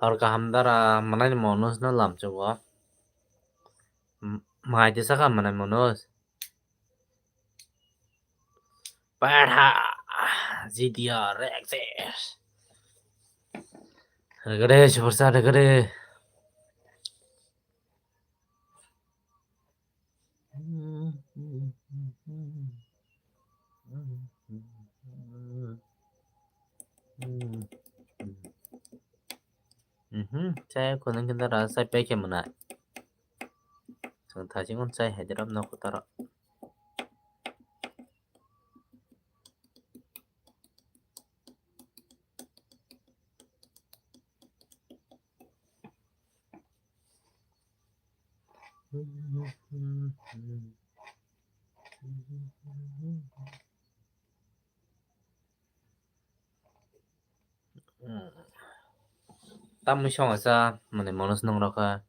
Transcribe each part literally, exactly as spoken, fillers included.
Hor kaham dara manai ni monos no lamchungo. M-, mai tisa ka manai monos. Padha G T R X S. Regade, super star regade. Mhm, saya kunang kita rasa pakai mana. Sengthajikno chai hai dirab no kotaro. Tamni song asa mane monos nong rokha.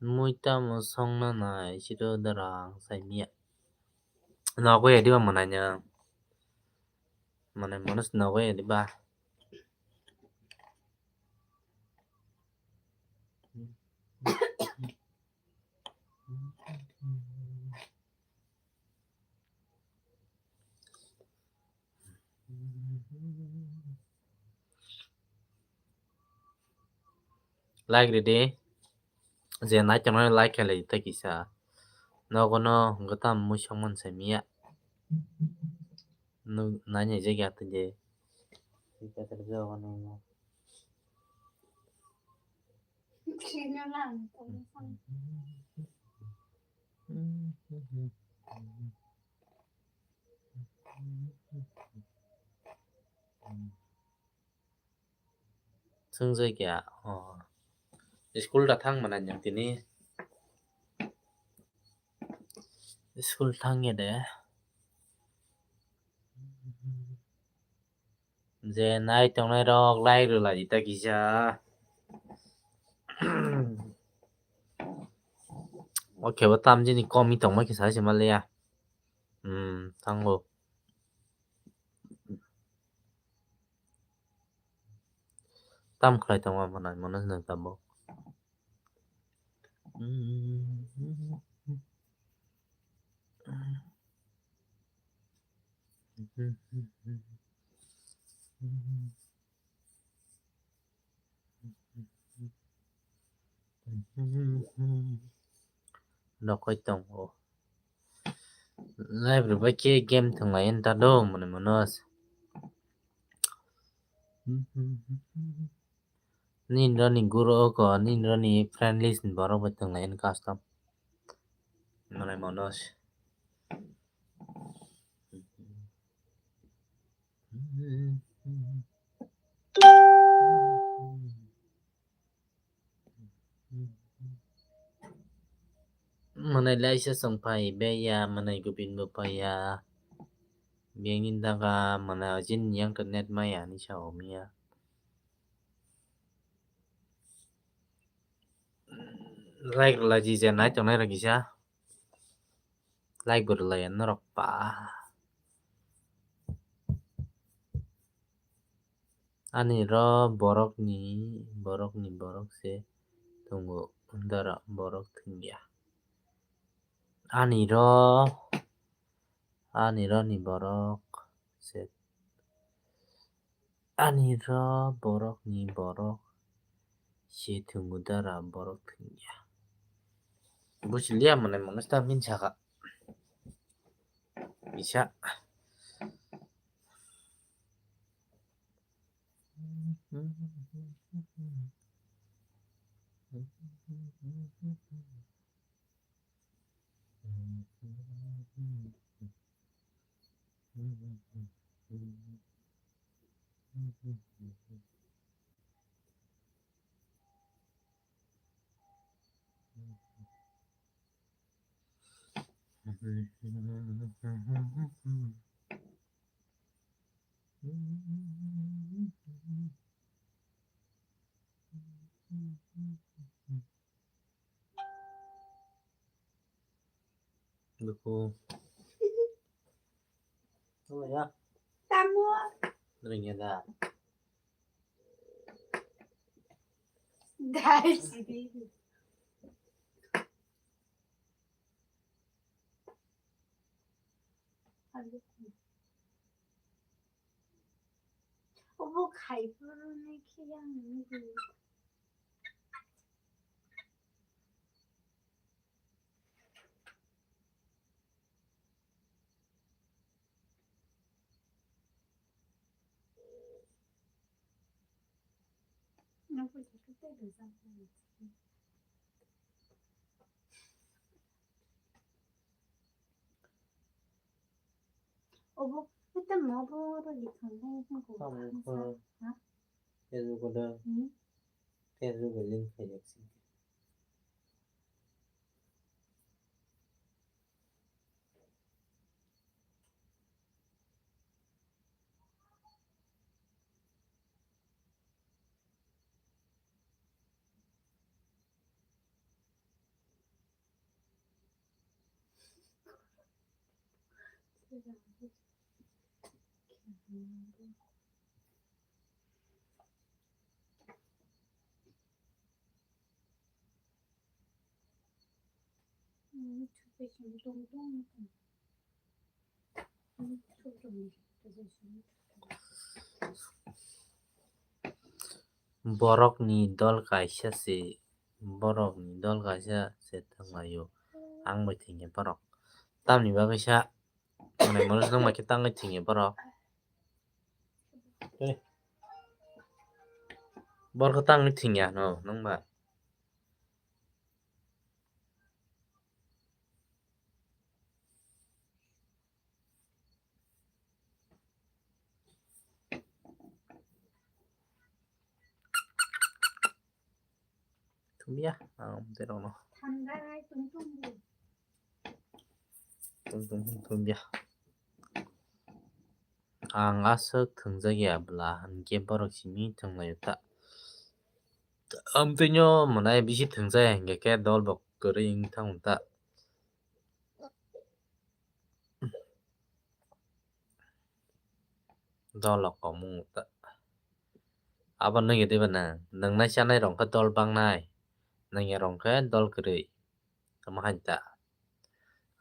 Mui tamo songna nai, siro darang saimia. Nogo ya diba mananya. Mana manus nogo ya diba. Like ridi. Je nai tongnai like khe lai tei kisa. Nogo no hwnkhe tamo mui songmani saimia. Nuk nai nai je kya tei je. Swngjak ya, o. School da thang mwnai nang tini. School thang ya de. Je nai tongnai rok like rwlai ta kisa. O khe bo tam jini kom i tongma kisa se maliya. Hmm, thango. Tam khlai tongo mwnai, mwnai nang tabuk. Nokoi tongo. Live rwbai khe game thwnglai ta do mwnwi mano. Nini roni guru oko, nini roni friend list ni borok bai thwnglai custom. Mwnwi mano. Mwnai laisa chwng phai be ya, mwnai gubin bo phai ya. Biyangni daga mwnai ajin yang to net maya ni sa omiya. Like rwlai di je nai tongnai rok kisa. Like bo rwlai ya norok pa. Ani ro borok ni, borok ni borok se tongo, dara borok thwngya. Ani ro, ani ro ni borok se. Ani ro borok ni borok se thwngo dara borok thwngya. Buchiliya mane mane ta min saka. Isa. Duku. Tamo ya? Tamo. Ringya da. Dai sidi. Obo khai phuru nai khe yang nini di. Obo, ito mo bo ro di thang thang thang ko. Tamo thang sa, ko. Ha? Facebook o da. Hmm? Facebook o link khaijak si. Borokni dol kaisa se, borokni dol kaisa se thwnglaio, ang bai thwngya borok. Tamni bagwi sa, mwnai mwnwi se nokma khe tangwi thwngya borok. Borok tangwi thwngya hwno nokma. Thumya, ang tei rokno. Thanda nai tung tung di. Tung tung tung thumya. Ang aswk thwngjak ya bwla, hinkhe borok simi thwnglaio ta. Amtwino mwnai bisi thwngjak ya hinkhe khe dol bo kwrwi wng thang ta. Dol rok komung ta. Abo nungya diba nang? Nungnai chanai rok khe dol bangnai. Nungya rok khe dol kwrwi. Tamo hai ta.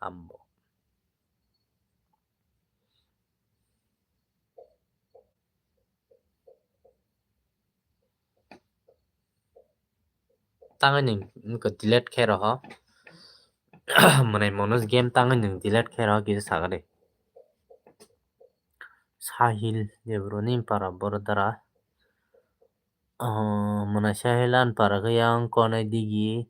Ambo. Tangwi nwng wngkha delete khe roho. Mwnai Manoj game tangwi nwng delete khe roho kisa sakha de. Sahil, je bro ni para boro dara. Oh, mwnai Sahil ani para khe yang Konai Digi,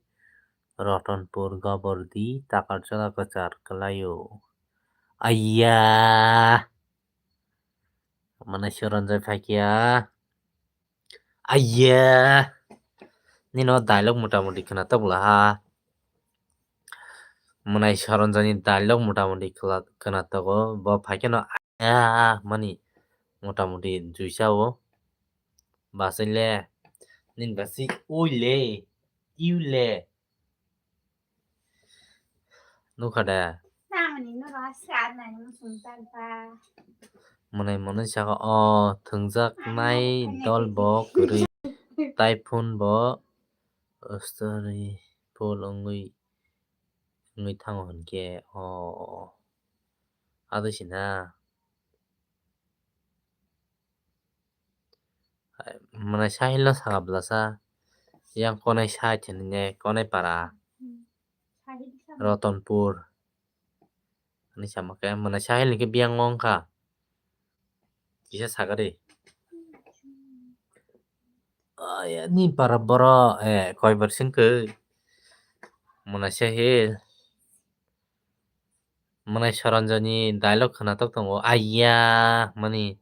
Rotonpur, Gabordi, Takarjala kwchar kwlaio. Aiya. Mwnai Soronjoi phaikya. Aiya. Nino dialogue mota moti khwnatok bwla ha. Mwnai Soronjoi ni dialogue mota moti khwla-, khwnatok o. Bo phaikhe no aiya mani mota moti juisa o. Basai le. Nini basai ui le. Iu le. Nukha de. Tamoni norok aswk arnani muchung talpa. Mwnai Manoj saka o thwngjaknai dol bo kwrwi. Typhoon bo story full wngwi, wngwi thango hinkhe o. Ado sina. Mwnai Sahil no saka bwlasa, yang Konai side hinwi ne, Konai para, Rotonpur hinwi sama khe, mwnai Sahil ni khe biyang wngkha, kisa saka di. Ni para borok, eh, koibar singkhe, mwnai Sahil. Mwnai Soronjoi ni dialogue khwnatok tongo, "Aiya," mani.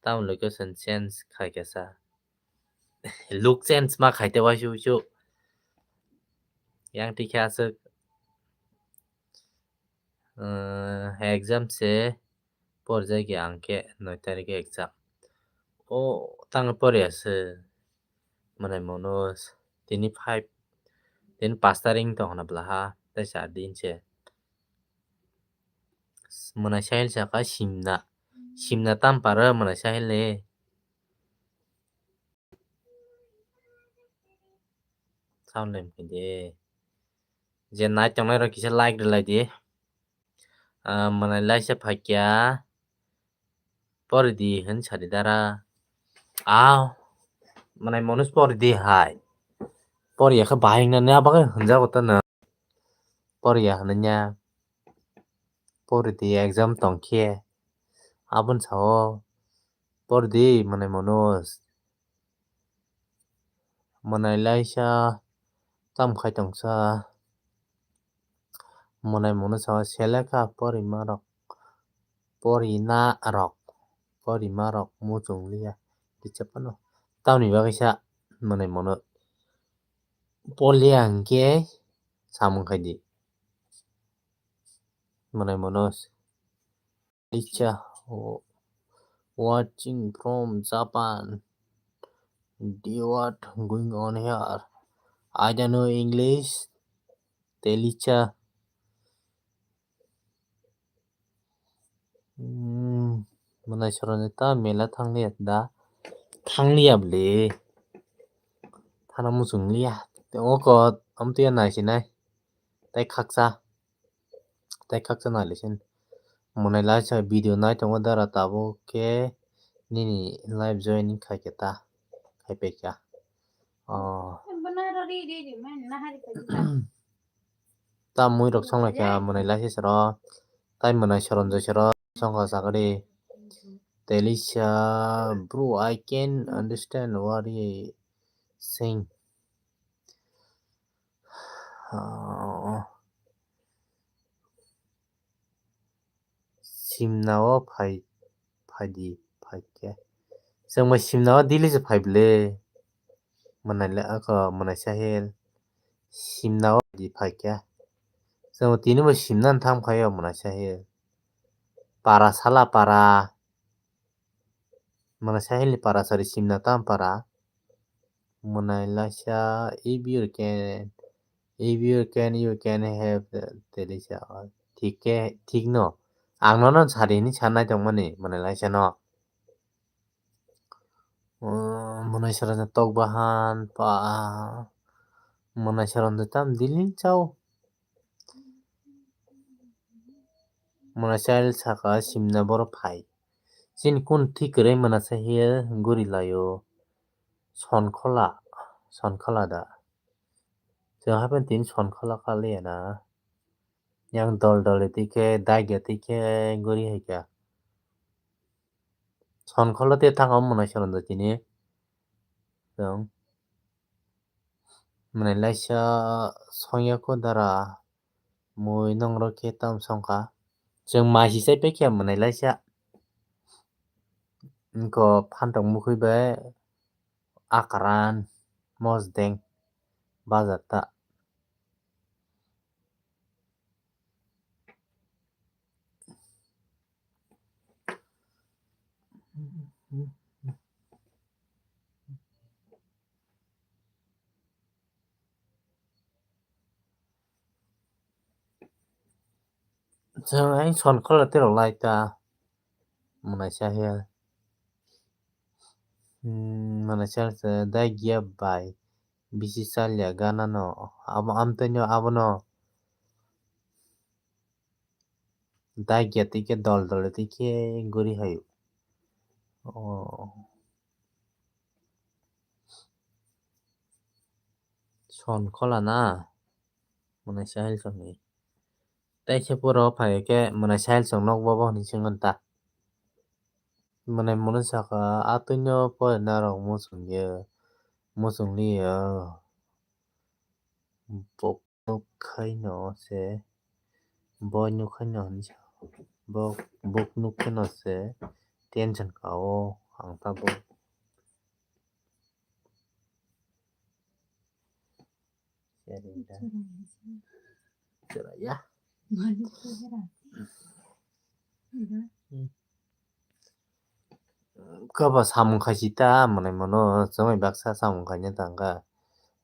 Tamo location change khai khe sa. Look change ma khai te waisuk waisuk. Yang tikhe aswk, uh, exam se porjai khe ang khe noi tarikh exam. O tang porya se. Mwnai mono tini five, tini pas tarikh tong hwnna bwla ha, tei char din se. Mwnai sahil saka simna. Simna tam paro mwnai sahil ni. Sound lem khe de. Je nai tongnai rok kisa like rwlai di. Ah, mwnai laisa phaikya. Pori di hwn sadi dara. Ah, mwnai mono pori di hai. Pori ya khe bahai hwnna bagwi hwnjago ta na. Pori ya hwnna nya. Pori di exam tong khe. Aboni sao pori di mwnai mono. Mwnai laisa tam khai tongsa. Mwnai mono sao seleka porima rok. Porina rok. Porima rok muchung liya. Kicha phano. Tamni bagwi sa mwnai mono. Porliya hwnkhe samung khai di. Mwnai mono. Licha, o-, watching from Japan. Do what going on here? I don't know English. Telicha. Hmm, mwnai soroni ta mela thangliya da. Thangliya bwle. Thana muchung liya. Oko amtwi ya nai sinai. Tai khaksa. Tai khaksa nai lisin. Mwnai laisa video nai tongo dara tabuk khe nini live joining khai khe ta. Khai pai kha. Oh. Ta mui rok song lai kha mwnai laisa sero. Tai mwnai soron jai sero song kha sagadi. Telisa, bro, I can understand what you saying. Ah. Simna o phai, phai di, phai khe. Chwng bai simna o daily se phai bwle. Mwnai le ako mwnai sahil. Simna o di phai khe. Chwng tini bo simna thang phai o mwnai sahil. Para sala para. Mwnai sahil ni para sari simna tam para. Mwnai laisa, if you can, if you can, you can have the, telisa. Thik khe, thik no. Ang nono sari hinwi sanai tongmani, mwnai laisa no. Mwnai sara tok bahan, pa, mwnai sara tam dilin chao. Mwnai sahil saka simna borok phai. Chini kun thik kwrwi mwnai sahil guri laio. Sonkhola, Sonkhola da. Chwng hapheno tini Sonkhola kha liya na. Yang dol dol twi khe, dagya twi khe guri hai kha. Sonkhola tei thangkha mwnai sara da tini. Chwng. Mwnai laisa songya ko dara mui nongrok khe tam songkha. Chwng mai si chai paikha mwnai laisa. Wngkha phantok mukhwi bai akaran mosdeng bajar ta. Chwng ayang Sonkhola tei rw lai ta. Mwnai sa hiya. Hmm, mwnai sa se dai giya bai. Bisi salya gana no. Abo amtwi no abono. Dagya twi khe dol dol twi khe guri hai. Oh. Sonkhola na. Mwnai sahil songni. Tei khe puro phai khe mwnai sahil song nok bo bo hinwi swngwng ta. Mwnai mwnwi saka atwino porinarok muchungya, muchungliya. Bo nukhaino se, bo nukhaino hinwi sa, bo, bo nukhaino se tension ka-o, Ang tabuk. Sharing da. Chwrai ya. Kabo samung khaisi ta, mwnai mano, chwngwi baksa samung khaina tangkha.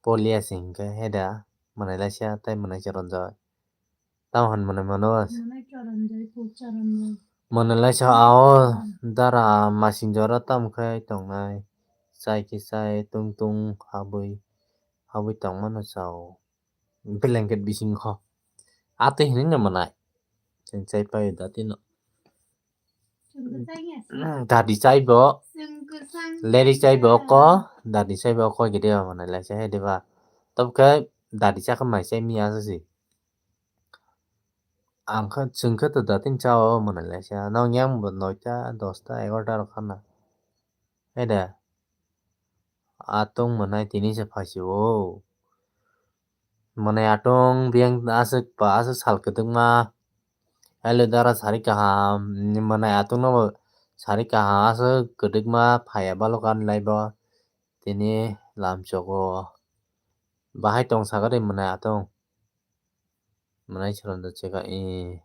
Polia se hinkhe heda, mwnai laisa tei mwnai choronjoi. Tamo hwn mwnai mano. Mwnai choronjoi, pu choronjoi. Mwnai laisa ao dara masing jora tamo khe tongnai. Chai khe chai, tung tung habwi, habwi tongmano chao. Blanket bising kho. Atwi hinwi no mwnai. Chwng chai paio da tino. Dadi chai bo. Leri chai bo ko. Dadi chai bo ko gede ba mwnai laisa he de ba. Tabukhe dadi chakha mai chai miya se si. Ang khe chwng khe to datin chao mwnai laisa. Nong yang bo noita, dosta, egarota rok khana. He de. Atung mwnai tini se phaisio. Mwnai atung biyang aswk pa aswk sal kwdwkma. Hello dara sari kaham. Mwnai atung no sari kaham aswk kwdwkma phaiya balokan lai bo. Tini lamchok o. Bahai tong sakari mwnai atung. Mwnai chwrwng da chekha, eh,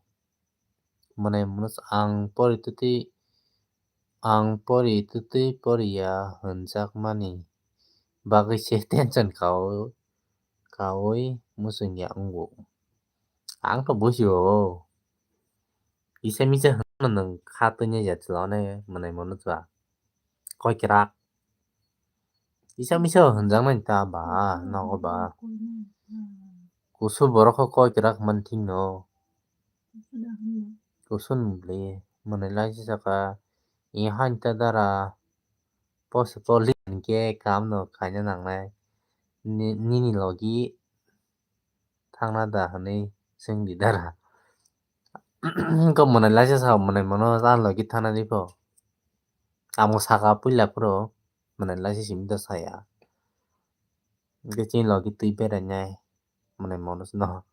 mwnai mwnwi ang pori twtwi, ang pori twtwi poriya hwnjakmani bagwi se tension kaui, kaui muchungya wngo. Ang to bujigo, kisa misa hwnma nwng kha twi ya chwla ne mwnai mwnwi chwla. Koi kwrak. Kisa misa hwnjaknai ta ba, nogo ba. Kusur borok kho koi kwrak man thing no. Kusur ni bwlwi mwnwi lai si saka. I hain ta dara. Post poli hinkhe kam no khaina nangnai. Ni-, nini logi thangna da hwnwi swng di dara. Wngkha mwnai laisa sa mwnai mano ani logi thangna di pho. Amo saka puila phuru mwnai laisa simi da saya. Hwnkhe chini logi twi berainai mwnai mano no.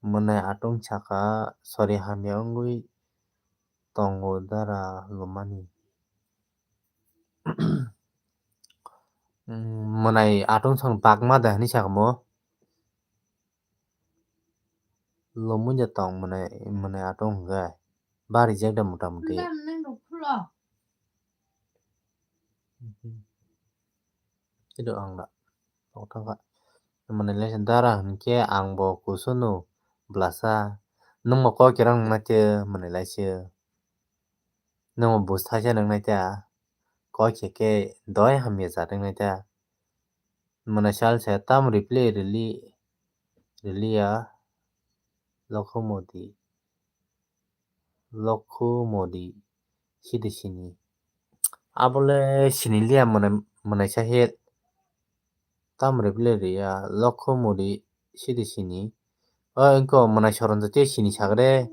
Mwnai atung saka sori hamya wngwi tongo dara lumani. Mwnai atung song bakma da hwnwi sakamo. Lomwi da tong mwnai, mwnai atung hwnkhe. Barijak da mota moti. Tei do ang da. Tong thangkha. Mwnai laisa dara hwnkhe ang bo kusunu blasa. Nwng bo koi kwrang nangnaitwi mwnai laisa. Nwng bo bwsa se nangnaitwi. Koi khe khe doi hamya cha nangnaitwi. Mwnai sal se tam reply rili, riliya. Lokho modi. Lokho modi sidi sini. Abole sini liya mwnai, mwnai sa he. Tam reply riya lokho modi sidi sini. O engko mwnai soron jati sini sagre.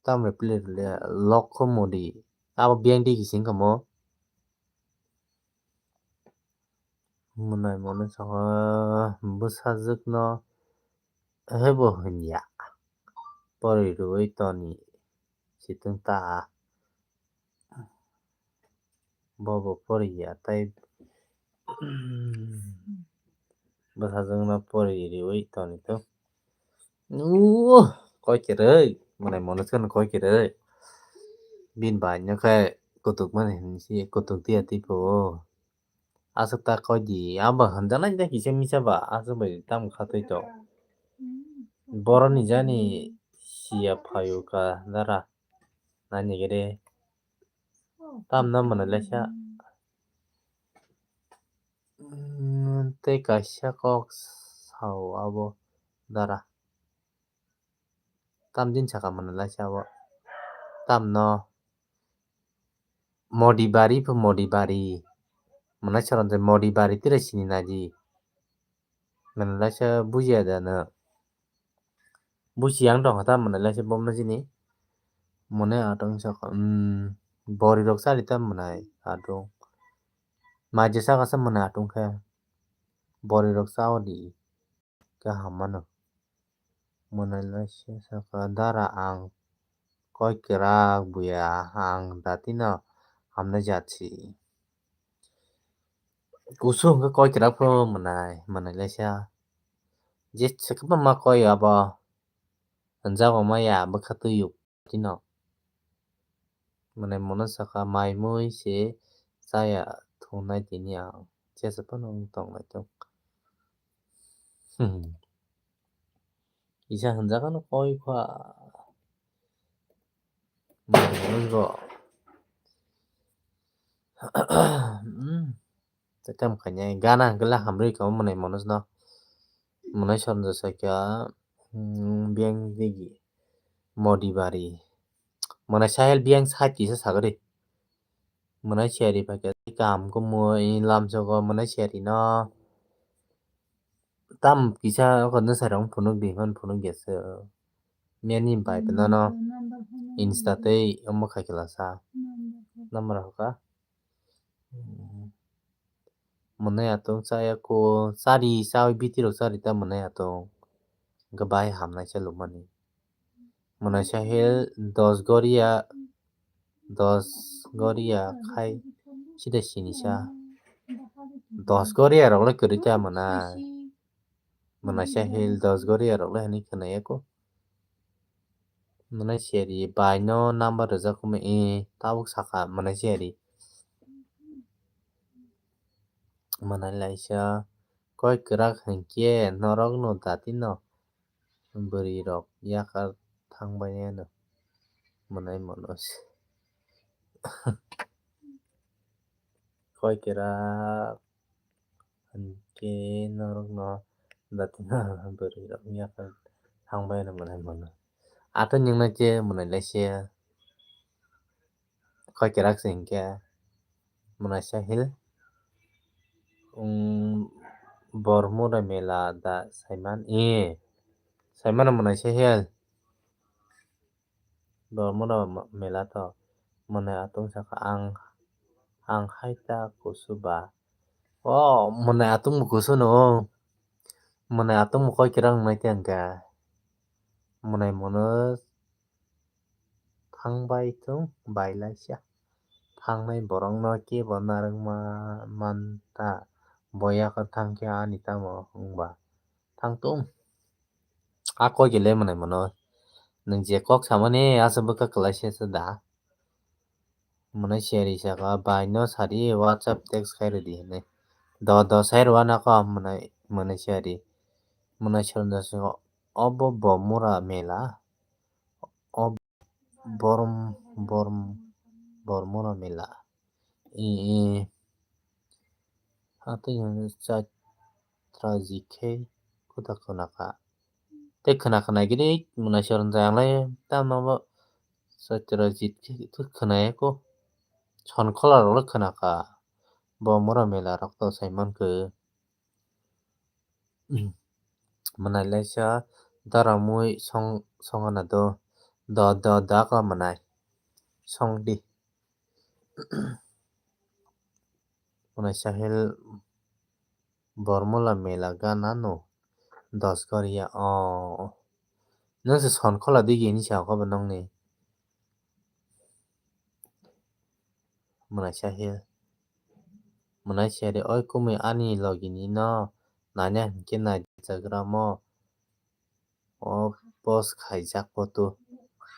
Tam reply riya lokho modi. Abo biyang di kising kamo. Mwnai mwnwi saka bwsajwkno hebo hwnya. Pori rwui toni situng ta. Bobo poriya tei bwsajwkno pori rwui toni to. Uuh, koi kwrwi, mwnai mwnwi khe koi kwrwi. Bini bai no khe kutuk mani hinwi si kutuk tiya tipo. Aswk ta koi di, abo hwnjaknai da kisa misa ba, aswk bai tamo khatwi to. Boroni jani siya phaio ka dara. Nani gede. Tamno mwnwi laisa. Mm, tei kaisa kok sao abo dara. Tam din saka mwnwi laisa abo. Tamno Modi bari pho Modi bari. Mwnwi soron je Modi bari tire sini naidi. Mwnwi laisa bujiya da no. Busi yang tong kha ta mwnwi laisa bomno sini. Mwnwi atong saka, mm, bori rok chali ta mwnwi atong. Maje saka sa mwnwi atong khe. Bori rok chao di. Kaham mano. Mwnwi laisa saka dara ang koi kwrak buya ang datino hamnai jat si. Kusu hwnkhe koi kwrak phano mwnai, mwnai laisa. Je swkang ma koi abo. Hwnjago maya bwkha twi o tino. Mwnai mono saka mai mui se chaya thungnai tini ang. Chesa phano wng tongnai tong. Hmm. Kisa hwnjakano koi kha. Mwnai mono go. Hmm. Tekam khainai gana hwnkhe la hamrwi kamo mwnai mono no. Mwnai sorjak sakya, hmm, biyang digi. Modi bari. Mwnai sahel biyang side kisa sagri. Mwnai siyari phaikha tei kaham khe mui lamsogo mwnai siyari no. Tam kisa o khe nwsarok phunuk di hwn phunuk ya se. Miyani bai phano no Insta tei omo khai khe lasa. Number hoka. Hmm. Mwnai atong chaya ko chari chawi biti rok chari ta mwnai atong. Hwnkhe bai hamnai se lukmani. Mwnai sahel dos goria, dos goria khai sida sinisa. Dos goria rok le kwrwi ta mwnai. Mwnai sahel dos goria rok le hwnwi khwnaya ko. Mwnai siyari bai no number rwjak khe ma, eh, tabuk saka mwnai siyari. Mwnai laisa koi kwrak hinkhe norok no dati no bwrwi rok yakar thangbai no mwnai mono. Koi kwrak hinkhe norok no dati no bwrwi rok yakar thangbai no mwnai mono. Ato ningna khe mwnai laisa. Koi kwrak se hinkhe mwnai sahel, um, Bormura mela da saiman, eh, saiman mwnai sahel. Bormura mela to mwnai atong saka ang, ang hai ta kusu ba. O mwnai atong bo kusu no. Mwnai atong bo koi kwrak nai tei ang kha. Mwnai mono thangbai thung bai laisa. Thangnai borok no kebo narwkma man ta. Boya khe thang khe ani tamo wng ba. Thang tung. A koi khe le mwnai mono. Nwng je kok samani asa bwkha kwlai se da. Mwnai siyari saka bai no sadi WhatsApp text khai rwdi hinwi. Do do sai rwna ko mwnai, mwnai siyari. Mwnai siyari obo bo mura mela. O borom borom bormura mela. I, i. Atwi chatra jikhe khuda khwnakha. Tei khwna khwna gini mwnai soron jai anglai tamo bo chatra jikhe khwnaya ko. Sonkhola rok le khwnakha. Bo mura mela rok to saimankhe. Mwnai laisa dara mui song, songana do, do, do, do, kla mwnai. Song di. Mwnai sahel bormula mela gana no dos goria o. Nang se sonkhola di gini sa ko bo nongni. Mwnai sahel. Mwnai siyari oi kumui ani logini no nanya hinkhe nai jagramo. O post khaijak photo.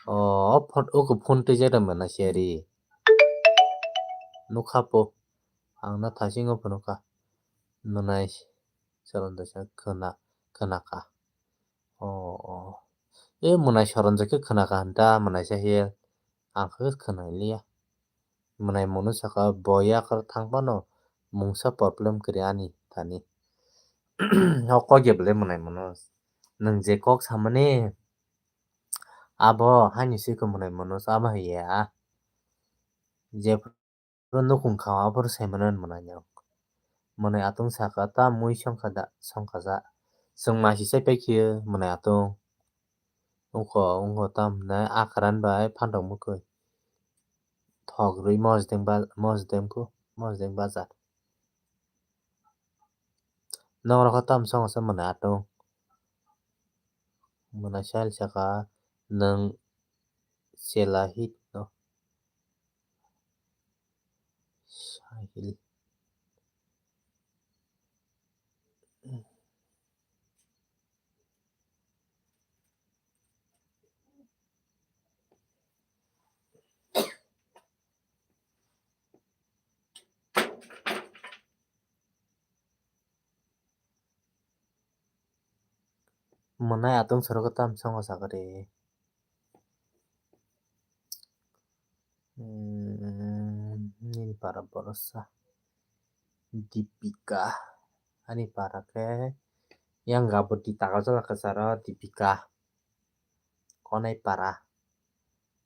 O, o phot-, o khe phone twijak da mwnai siyari. Nukha po. Ang no thasingo phunukha. Mwnai soron da sa khwna, khwnakha. O, o. E mwnai soron da khe khwnakha hwn da mwnai sahel. Ang khe khwnai liya. Mwnai mono saka bo yakar thang phano mungsa problem kwrwi ani thani. O kok ya belai mwnai mono. Nwng je kok samani abo haini swi khe mwnai mono abo hai ya. Jephru nukhung kha aphuru sai mano mwnai no. Mwnai atung saka ta mui songkha da, songkha ja. Chwng masi sai pai khe mwnai atung. Ungkho, ungkho tam hinai akharan bai phantok mukhui. Thok rwi mosdeng ba-, mosdeng phu, mosdeng bazar. Nokhrokha tam songsa mwnai atung. Mwnai sal saka nwng chela hit no. Ahil. Mwnai atung sorogo tam songo sakari. Hmm, nini para borosa. Dipika. Ani para khe yang gabur di taga jala kwcharo Dipika. Konai para.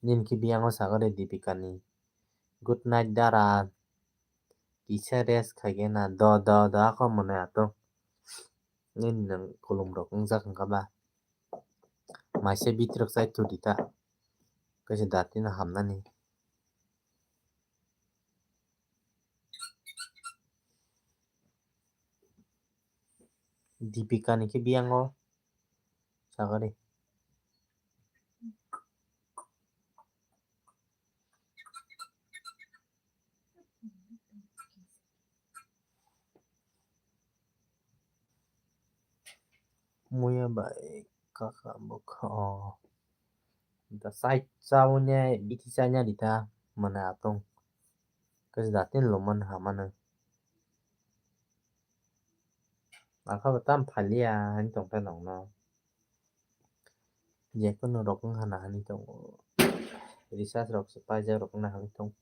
Nini khe biyango sagari Dipika ni. Good night dara. Kisa rest khaigena do do do ako mwnai atung. Nini nang kulum rok wngjak wngkha ba. Maise bitrok chai thudi ta. Kaisa dati no hamnani. Dipika ni khe biyango sagari. Muya bai kaka bokha o. Da sai chawnya biti chanya dita mana atung. Kaisa datin loman hamano. Akha bo tam phalia hani tongkha nokno. Jephano rok wngkha na hani tongo. Recharge rok se paijak rok wngna hani tong.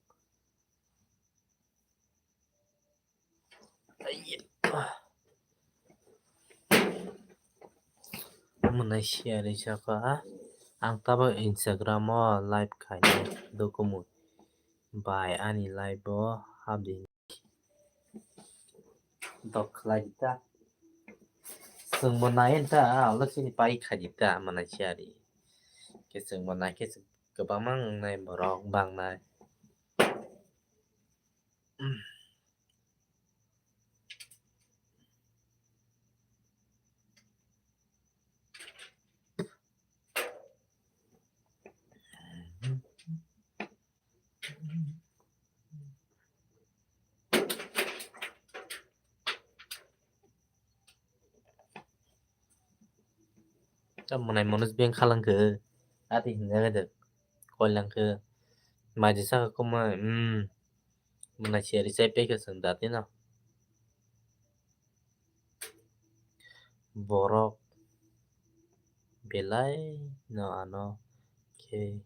Mwnai siya rijak kha. Ang tabuk Instagram o live khainai document bai ani live o habdi. Dok khlai di ta. Chwng bo nai ta, alo chini pai khai di ta, mwnai siya ri. Khe chwng bo nai khe kwbangma wngnai borok bangnai. Ta mwnai Manoj beng khalang khe, ati hinjak de, koilang khe, maji saka kuma, hmm, mwnai siyari chai pekhe chwng dati no. Borok belai no ano khe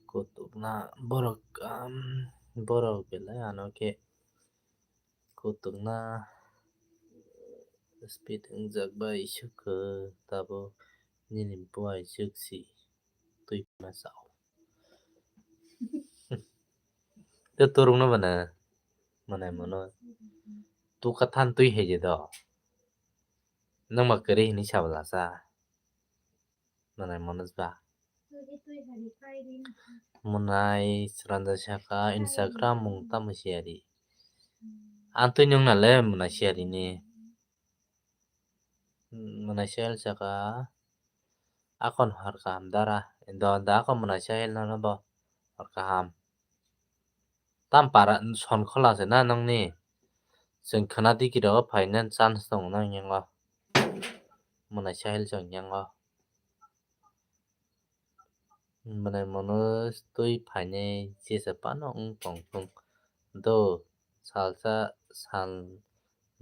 kutukna, borok, um, borok belai ano khe kutukna speed wngjak bai sukha tabuk nini buai swk si twi ma sao. Tei turung no bana mwnai Manoj. Tuka than twi hai je do. Nang ma kwrwi hinwi sabala sa. Mwnai Manoj ba. Mwnai Sranja saka Instagram mung tamo siyari. Ang twi nung na le mwnai siyari ni. Mwnai sel saka. Akon hor kaham dara. Do da akon mwnai sel no bo. Hor kaham. Tam para son khola se na nongni. Chwng khwna digi rogo phaina chance tongo nang yango. Mwnai sahil chwng yango. Mwnai Manoj twi phainai jesa phano wng tong thung. Do salsa sal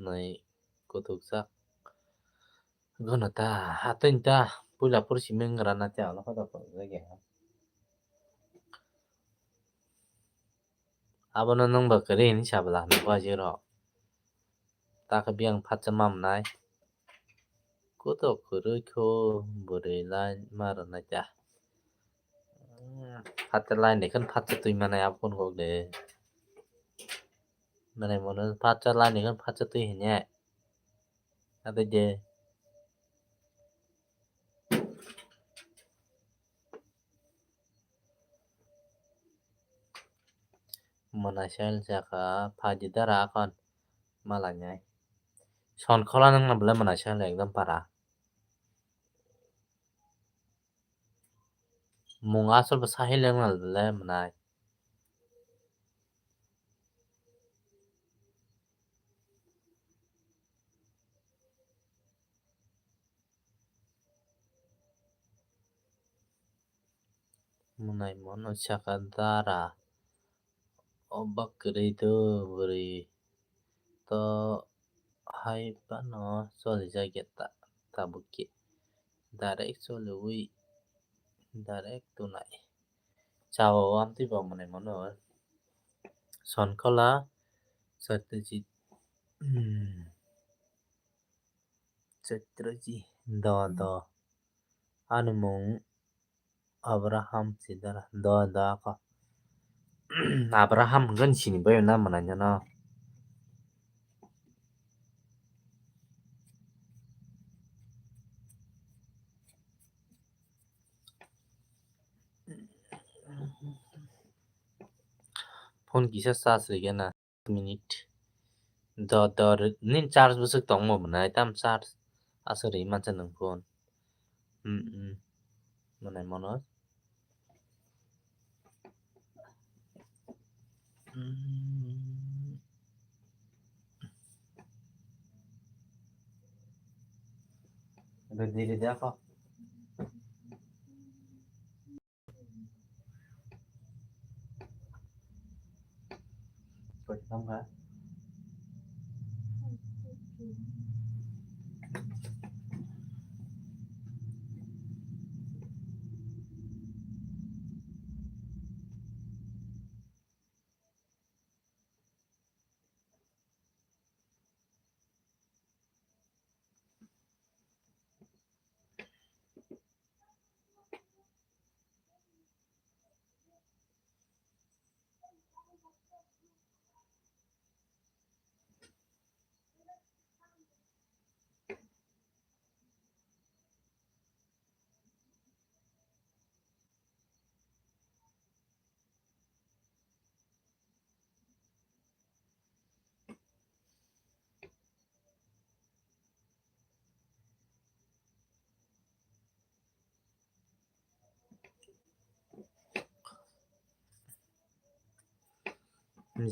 nwi kutukjak. Gono ta, hatwini ta, puila pur simi wng rana te, ano hoda phunukjak ya. Abono nwng ba kwrwi hinwi sabala hinwi buaijak rok. Ta khe biyang phatsa ma mwnai. Koto kwrwi kho bwrwi line ma rwnai ta. Phatsa line de khe phatsa twi manai abo phone kok de. Mwnai Manoj phatsa line de khe phatsa twi hinwi. Abo de. Mwnai sel saka phaidi dara akon malainai. Son khola nang na bwle mwnai sel ekdom para. Mung asol bo sahil wng na le mwnai. Mwnai mono saka dara. O bwkrwi do bwrwi to hai phano cholijak ya ta, tabuk khe. Direct choliwi direct tunai. Chao amtwi bo mwnai mono. Sonkola Satyajit. Hmm. Satyajit. Do, do. Ani mung Abraham sidara. Do, do ako. Abraham hwnkhe sini bai na mwnai no. Phone kisa charge rwgena. Minute. Do, do, nini charge bwswk tongmo mwnai, tam charge aswk rwi mansa nwng phone. Hmm, hmm. Mwnai mono. Hmm. Ready, ready ako.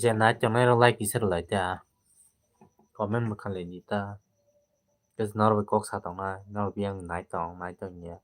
Je nai tongnai rok like kisa rwlai ta. Comment bo khalai di ta. Just norok bai kok sa tongnai, norok bai yang nai tong, nai tong ya.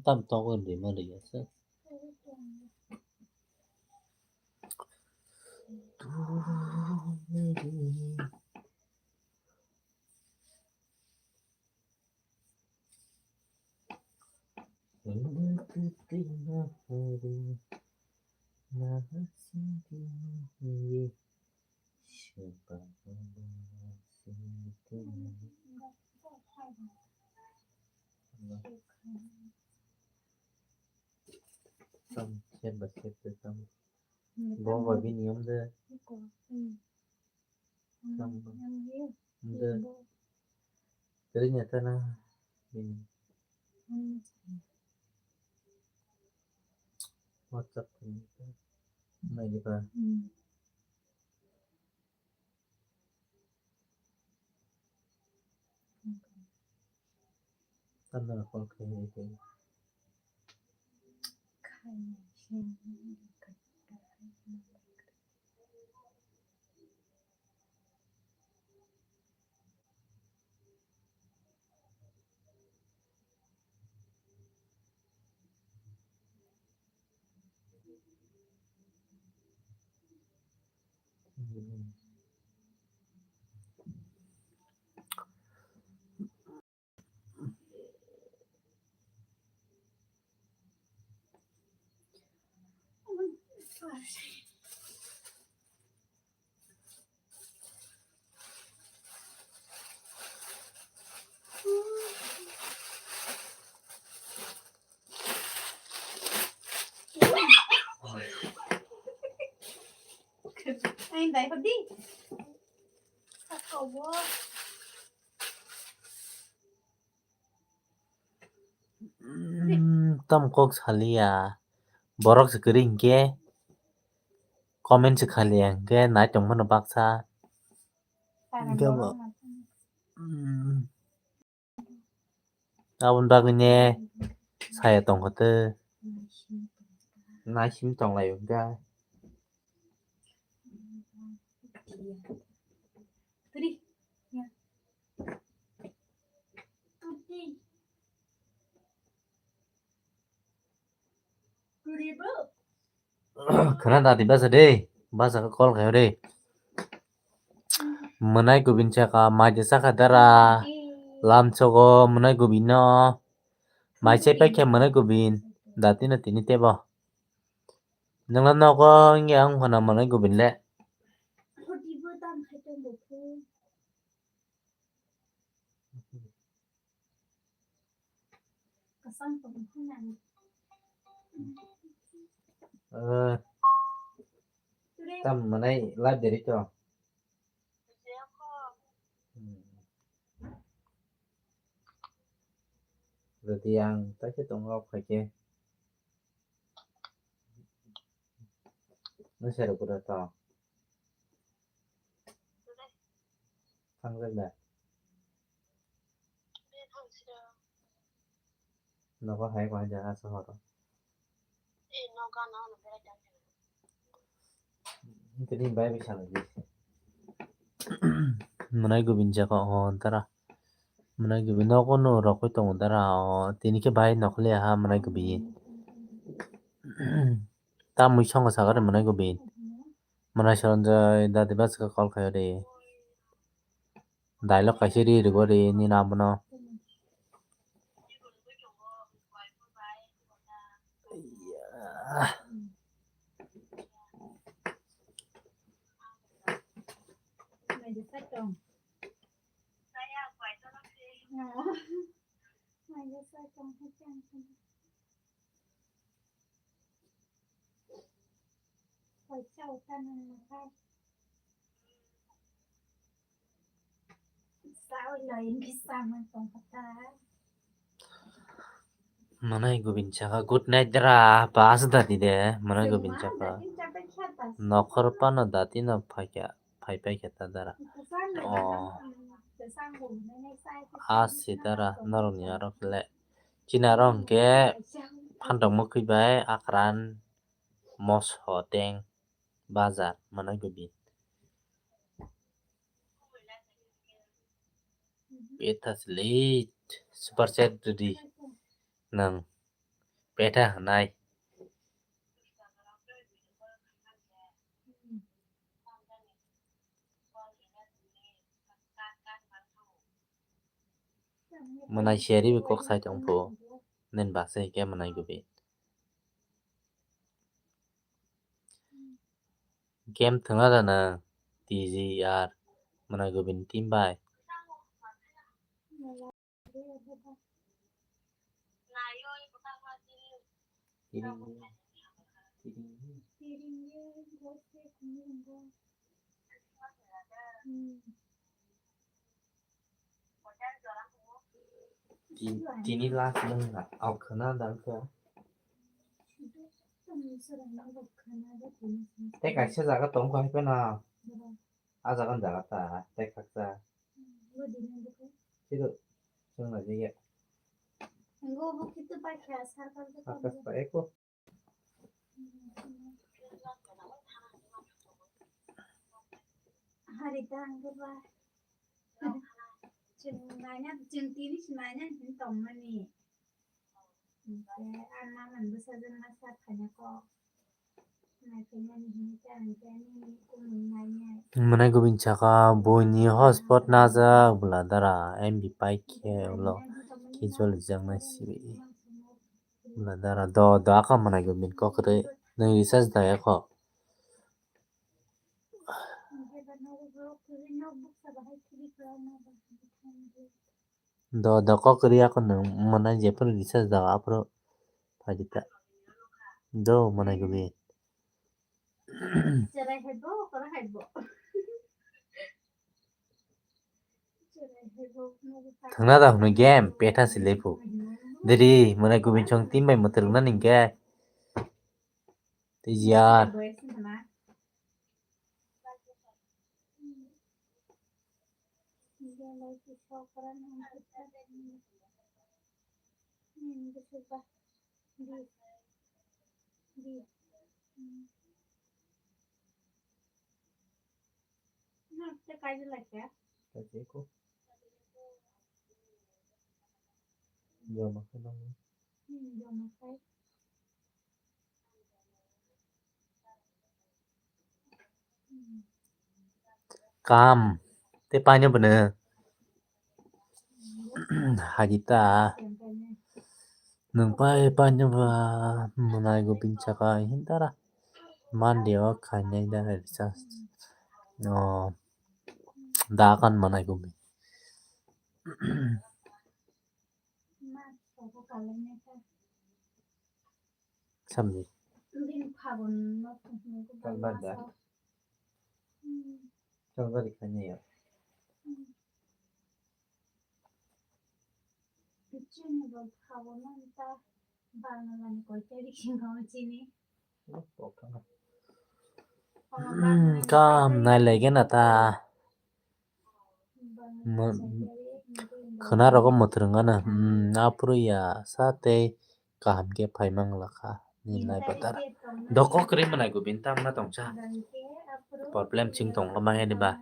Tam tok di ma di ase. Tam, siap ba, siap de, tam. Bo ba bini om de. Tam ba. Om de. Teri nyata na bini. WhatsApp ko nai di ba. Tanda na call khai hai khai. Ang dai hodi. Saka wo. Hmm, tam kok saliya. Borok se kwrwi hinkhe comment se khaliya hinkhe nai tongmano baksa. Hinkhe bo, hmm, aboni bagwi ne saya tongkha tei nai simi tonglaio hinkhe. Khna dati basa de, basa khe call khaio de. Mwnai kubin saka mai de saka dara, lam sogo mwnai kubin no. Mai se paikhe mwnai kubin, dati no tini tebo. Nangla nogo wngya wng phano mwnai kubin le. Eh, tam mwnai live deri to. Hmm. Rwdi ang taisa tongo phaikhe. Nwsai rwkhe da to. Thangjak da. Nogo hai ko hai jaga sohoro. Tini bai bai salai di. Mwnai kubin jaga o dara. Mwnai kubin nogo no rokoi tongo dara o. Tini khe bai nokli ha mwnai kubin. Tamwi songo sakha de mwnai kubin. Mwnai soronjai dadi bachkha call khaio de. Dialogue kaisa ri rwgo ri nini abono. Mwnai kubin saka good night dara, bas da di de, mwnai kubin saka. Nokhor pano dati no phaikha, phai paikha ta dara. O. A si dara, norok ni aro le. Chini aro hwnkhe phantok mwkhwi bai akran moso teng bazar mwnai kubin. Petha sle super chat rwdi nwng petha hwnai. Mwnai seri bi kok sai tong phu. Nen baksa hike mwnai kubin. Game thwngna da nwng T G R mwnai kubin team bai. Tin-, tini last nung na, au khwna da wngkha. Tei kaisa jaga tong kha hai phano. A jaga ni jaga ta, tei khaksa. Siro, chwng na jaiya. Akas pa eko. Hari ta ang ba. Chwng naina, chwng tini se naina hin tongmani. Hwnkhe ang naman bwsajwk masa khaina kok. Nai khainani hini ta ang khe ani kumui nainai. Mwnai kubin saka buini hotspot najak bwla dara M B paikhe ulo khichwlwi jaknai sibi. Bwla dara do do aka mwnai kubin kok kwrwi nwi recharge da yakho. Do, do, kok riya ko nung, mwnai jephuru recharge da, aphuru phaidi ta. Do, mwnai gumi. Thangna da hwnwi game, petha se lephuk. Diri, mwnai gumi chwng team bai mwtwrwngna ningkhe. Tei yar. Kam. Te paino bwno. Hajita. Nung pai paino ba mwnai go bin chaka hintara. Mandi o khainai da recharge. No. Da kan mwnai go bin. Samni. Bini phagon no tongthokma Kalbar da. Kalbar khainai ya. Chini bo phagon no ta Bangalani koi tarik singo chini. Kam nai lege na ta. Khwna rogo mwtwrwng ano. Aphuru ya sa tei kaham khe phai mang lakha. Ni nai batar. Doko kwrwi mwnai go bini tamna tongsa. Problem ching tong ma heni ba.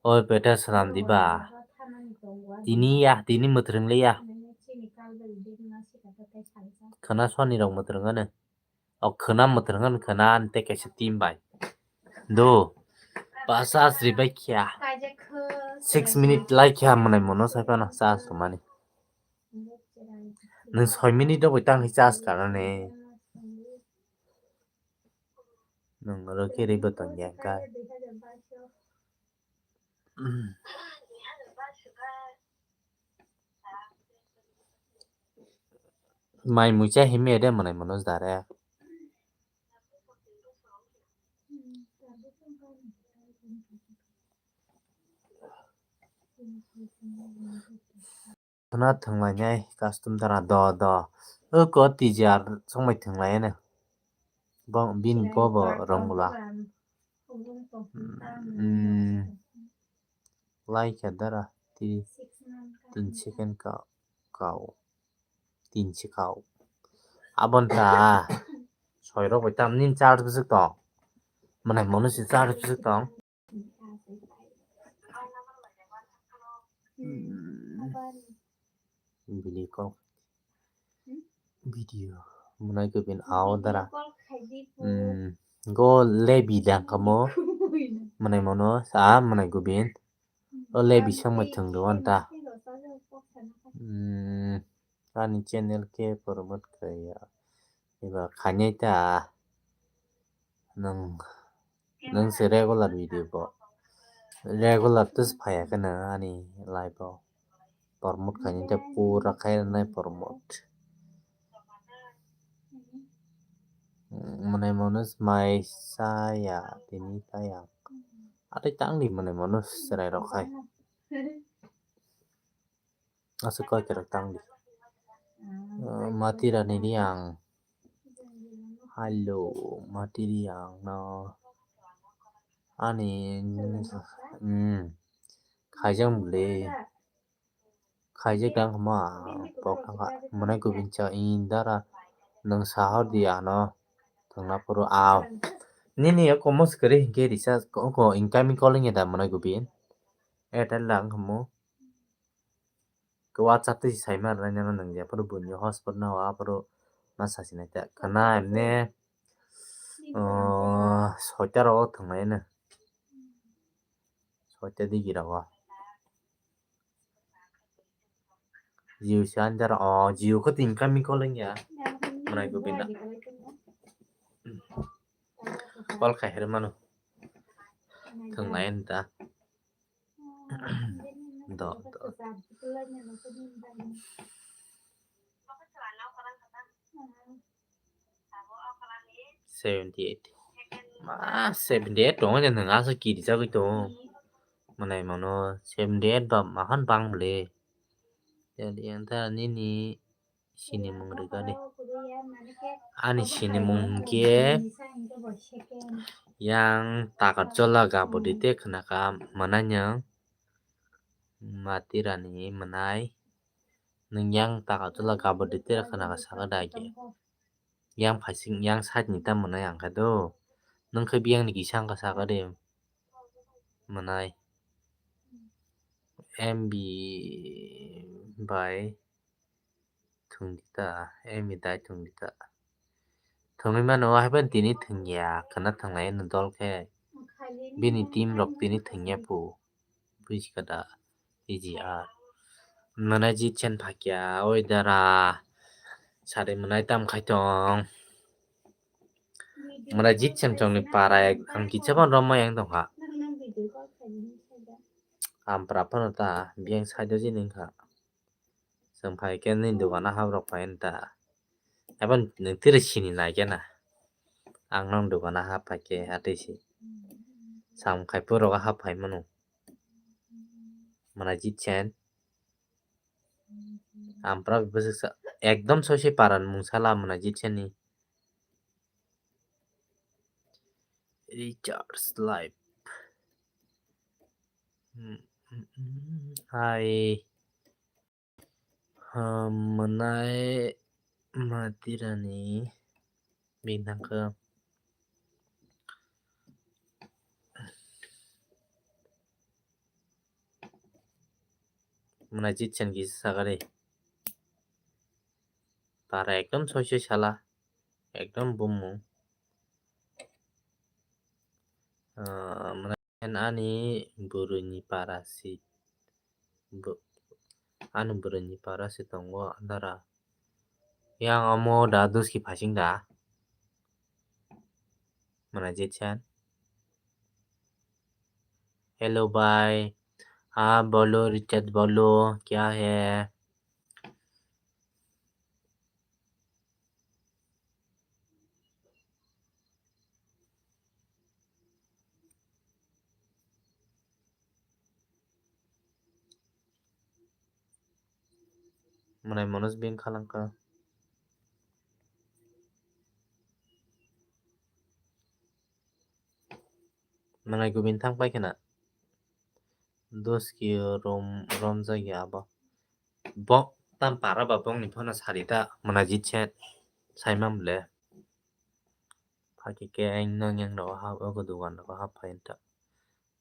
Oi peta swnam di ba. Tini ya, tini mwtwrwng le ya. Khwna soni rok mwtwrwng ano. O khwna mwtwrwng ano khwna ani tei kaisa team bai. Do. Ba charge ri bai kya. Six minute lai kya mwnai mono sai pano charge rwmani. Nwng soi minute rok bai tang charge kana ne. Nwng oro khe ri bo tong ya ka. Mai mucha himi ede mwnai mono dare. Khwna thwnglainai custom dara do do. O ko T J R songbai thwnglai ano. Bo bini bo bo rong bwla. Hmm. Lai khe dara ti tin second ka kau. Tin se kau. Abon ta. Soi rok bai tam nin charge bwswk tong. Mwnai mono se charge bwswk tong. Video call. Video. Mwnai gubin ao dara. Hmm. Go lebi dang kamo. Mwnai mono sa mwnai gubin. O lebi songma thwng do anta. Hmm. Ani channel khe promote khlaiya. Eba khainai ta. Nwng, nwng se regular video bo. Regular tus phaya khe nwng ani live o. Promote khainai ta pura khainai promote. Mwnai mono mai saya tini saya. Atwi tangdi mwnai mono chwrai rok hai. Aswk koi kwrwk tang di. Ah, Mati Rani Riang. Hello, Mati Riang no. Ani, hmm. Khaijak bwle. Khaijak tang ma. Pok thang kha. Mwnai gubin cha in dara. Nwng sahor di ano. Thangna phuru aw. Nini o komo swkari hinkhe risa ko incoming calling ya da mwnai gubin. Airtel lang khamu. Ke WhatsApp tei sai ma rwna nang nang ya, phuru buini hotspot no, aphuru ma sa sinai ta. Khwna emne, oh, soita rogo thwngnai no. Soita digi rogo. Jio se anjar, oh, Jio khe tin kami call wngya. Mwnai gubin da. Call khai her mano. Thwngnai ta. Do, do. Seventy eight. Ma, seventy eight tongo je nwng asa kiri jagwi tongo. Mwnai mano seventy eight ba mahan bang bwle. Yang ta nini sinimung rwgani. Ani sinimung hwnkhe yang Takarjola Gabodite khwnakha mwnai nwng. Matirani mwnai. Nwng yang Takarjola Gabodite khwnakha sakha da age. Yang phaising, yang side ni ta mwnai ang khe do. Nwng khe biyang ni kisa wngkha sakha de mwnai. M B bai thwngdi ta, M B dai thwngdi ta. Thwngwi mano, o haiphano tini thwngya, khwna thwnglai no dol khe. Bini team rok tini thwngya phu. Buisikha da, E G R. Mwnai jitsen phakya, oi dara. Sari mwnai tam khai tong. Mwnai jitsen chongni para ek, ang kicha ban romma yang tongkha. Ampra phano ta, biyang side o jini wngkha. Chwng phai khe nini dogano haprok phai nw ta. Abo nwng tiri sini nai khe na. Ang nang dogano hap phai khe atwi si. Sam khai phurogo hap phai mano. Mwnai jitsen. Ampra bwswk sa, ekdom soi soi paran mung sala mwnai jitsen ni. Recharge life. Hmm, hmm, hmm. Hai. Hmm, mwnai matirani bini thangkhe mwnai jitsen kisa sakha de. Para ekdom soi soi sala. Ekdom bumung. Ah, mwnai ani bwrwini para si. Bo-, ani bwrwini para si tongo dara. Yang omo da duski phasing da. Mwnai jitsen. Hello bhai. हाँ बोलो रिचर्ड बोलो, क्या है? Mwnai Manoj beng khalangkha. Mwnai Gobin thang pai khna. Dos ki rom, romjak ya abo. Bo tam para ba bongni phano sari ta mwnai jitsen saimang bwle. Phakhe khe ang nong yang rogo hap, ogo dogan rogo hap phai ta.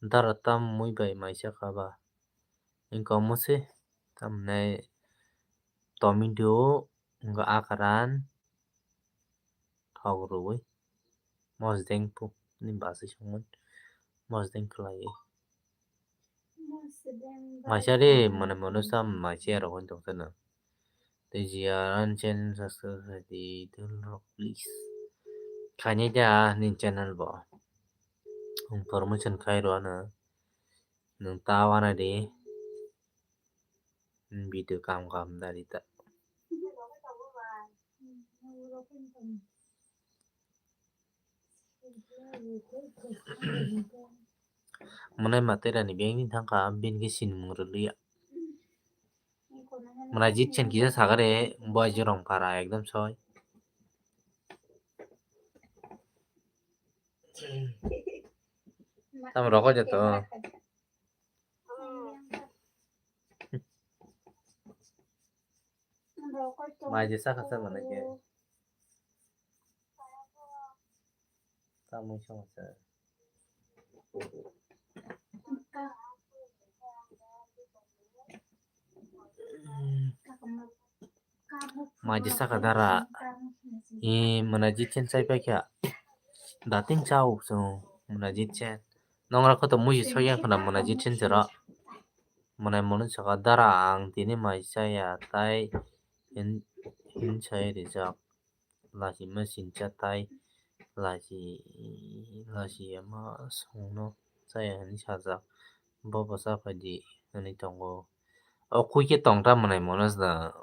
Dara tam mui bai maisa kha ba. Wngkha omo se tamni tomato, wngkha akran, thok rwui mosdeng phu ni bachwi songmani mosdeng khlaiwi. Maisa de mane mano sam maisa rok hwn tong sano. Tei jia ani channel subscribe khai di dul rok please. Khainai da nini channel bo. Ang promotion khai rw ano. Nwng ta wana di. Video kam kam dari ta. Mwnai materani bengni thangkha bini khe sinimung rwliya. Mwnai jitsen kisa sagare boy jorong para ekdom soi. Tam rokoi jato. Mai je saka sa mana ke. Tamui sama sa. Mai je saka dara. I mwnai jitsen chai paikha. Dating chao chwng mwnai jitsen. Nongra koto muji soyang khna mwnai jitsen chwra. Mwnai mwnwi saka dara ang tini mai chaya tai hin, hin sai rijak. Lachima sincha tai lachi, lachi ama songno chaya hinwi sajak. Bo bwsa phaidi Nini tongo. O khuike tongta mwnai mono chwng.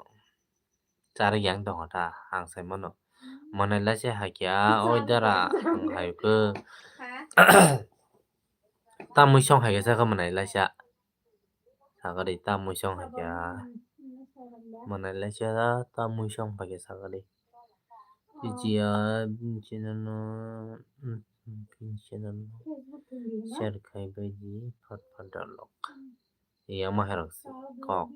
Chari yang tongo ta, ang sai mano. Mwnai laisa hai khe, a, oi dara, ang hai khe. Tamui song hai khe sakha mwnai laisa. Sakha de tamui song hai khe, a. Mwnai laisa tamui song hai khe sakha de. Tiji a, bini channel no, bini channel no share khai bai di, Godfather lok. Yang ma herok se kok.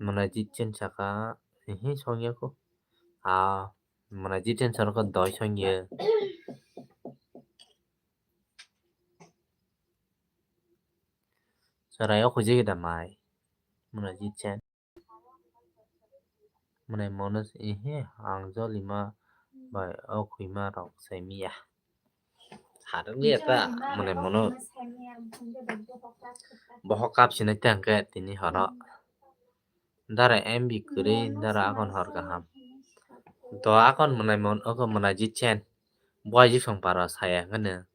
Mwnai jit chen saka, ehe songya ko. A, mwnai jit chen saka doi songya. Sarai o khujik da mai. Mwnai jit chen. Mwnai mono ehe ang jolima bai o khwima rok sai miya. Harwk liya ta mwnai mono. Bohok kap sinai ta hwnkhe tini horo. Dara M B kwrwi dara akon hor kaham. To akon mwnai mon oko mwnai jit chen. Bwai jisong para saya hwnkhe.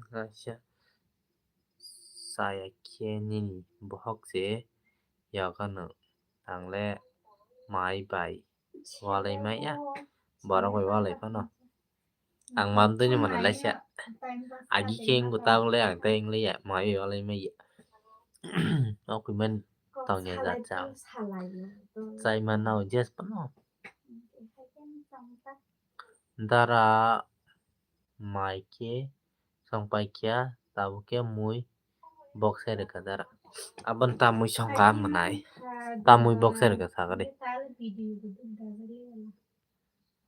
Kaisa saya khe nini bohok se yagano, ang le mai bai walai maya, borok bai walai phano. Ang mam twi mwnai laisa. Agi khe wngkha tabuk le ang tei wng liya, mai bai walai maya. O kwi man tongya jat chang. Chai ma nao jes phano. Dara mai khe song pai khe tabuk khe mui bok sai rwkha dara. Aboni tamui song kha mwnai. Tamui bok sai rwkha sakha de.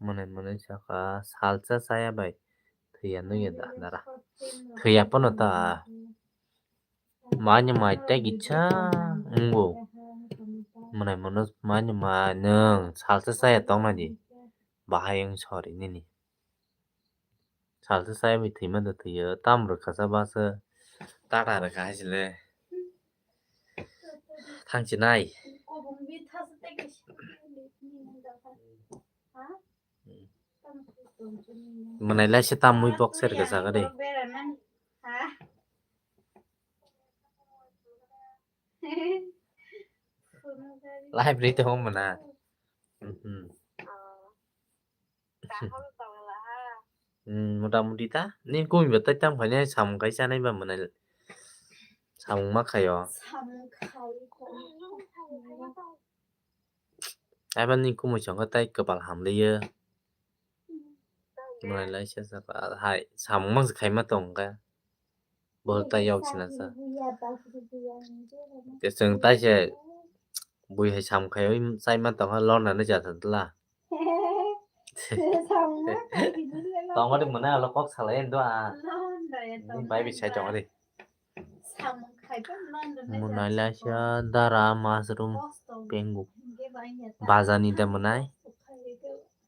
Mwnai mwnai sakha salsa saya bai thwiya nungya da dara. Thwiya phano ta. Mani mai tei kisa wngo. Mwnai mono mani mai nwng salsa saya tongna di. Bahai wng sori nini. Salsa saya bai thwima da thwiyo. Tam rwkha sa basa. Tata rwkha hai sile. Thangchinai. Mwnai laisa tamui bok sai rwkha sakha de. Live ri tongo mwnai. Mhm. Hmm, mota moti ta. Nini kumi ba tai tam khainai samung khai chanai ba mwnai. Samung ma khaio. Samung khai ko. Aiba ni kumui chwng khe tai kwpal hamliyo. Mwnai laisa sakha hai samung mang se khaima tong khe. Bo tai yok sina sa. Te chwng tai se bui hai samung khai chaima tong kha lorna ni jatha dwla. Tong adi mwnai alo kok salai endo a. Ni bai bi sai tong adi. Mwnai laisa dara mushroom pengu. Bazar ni da mwnai.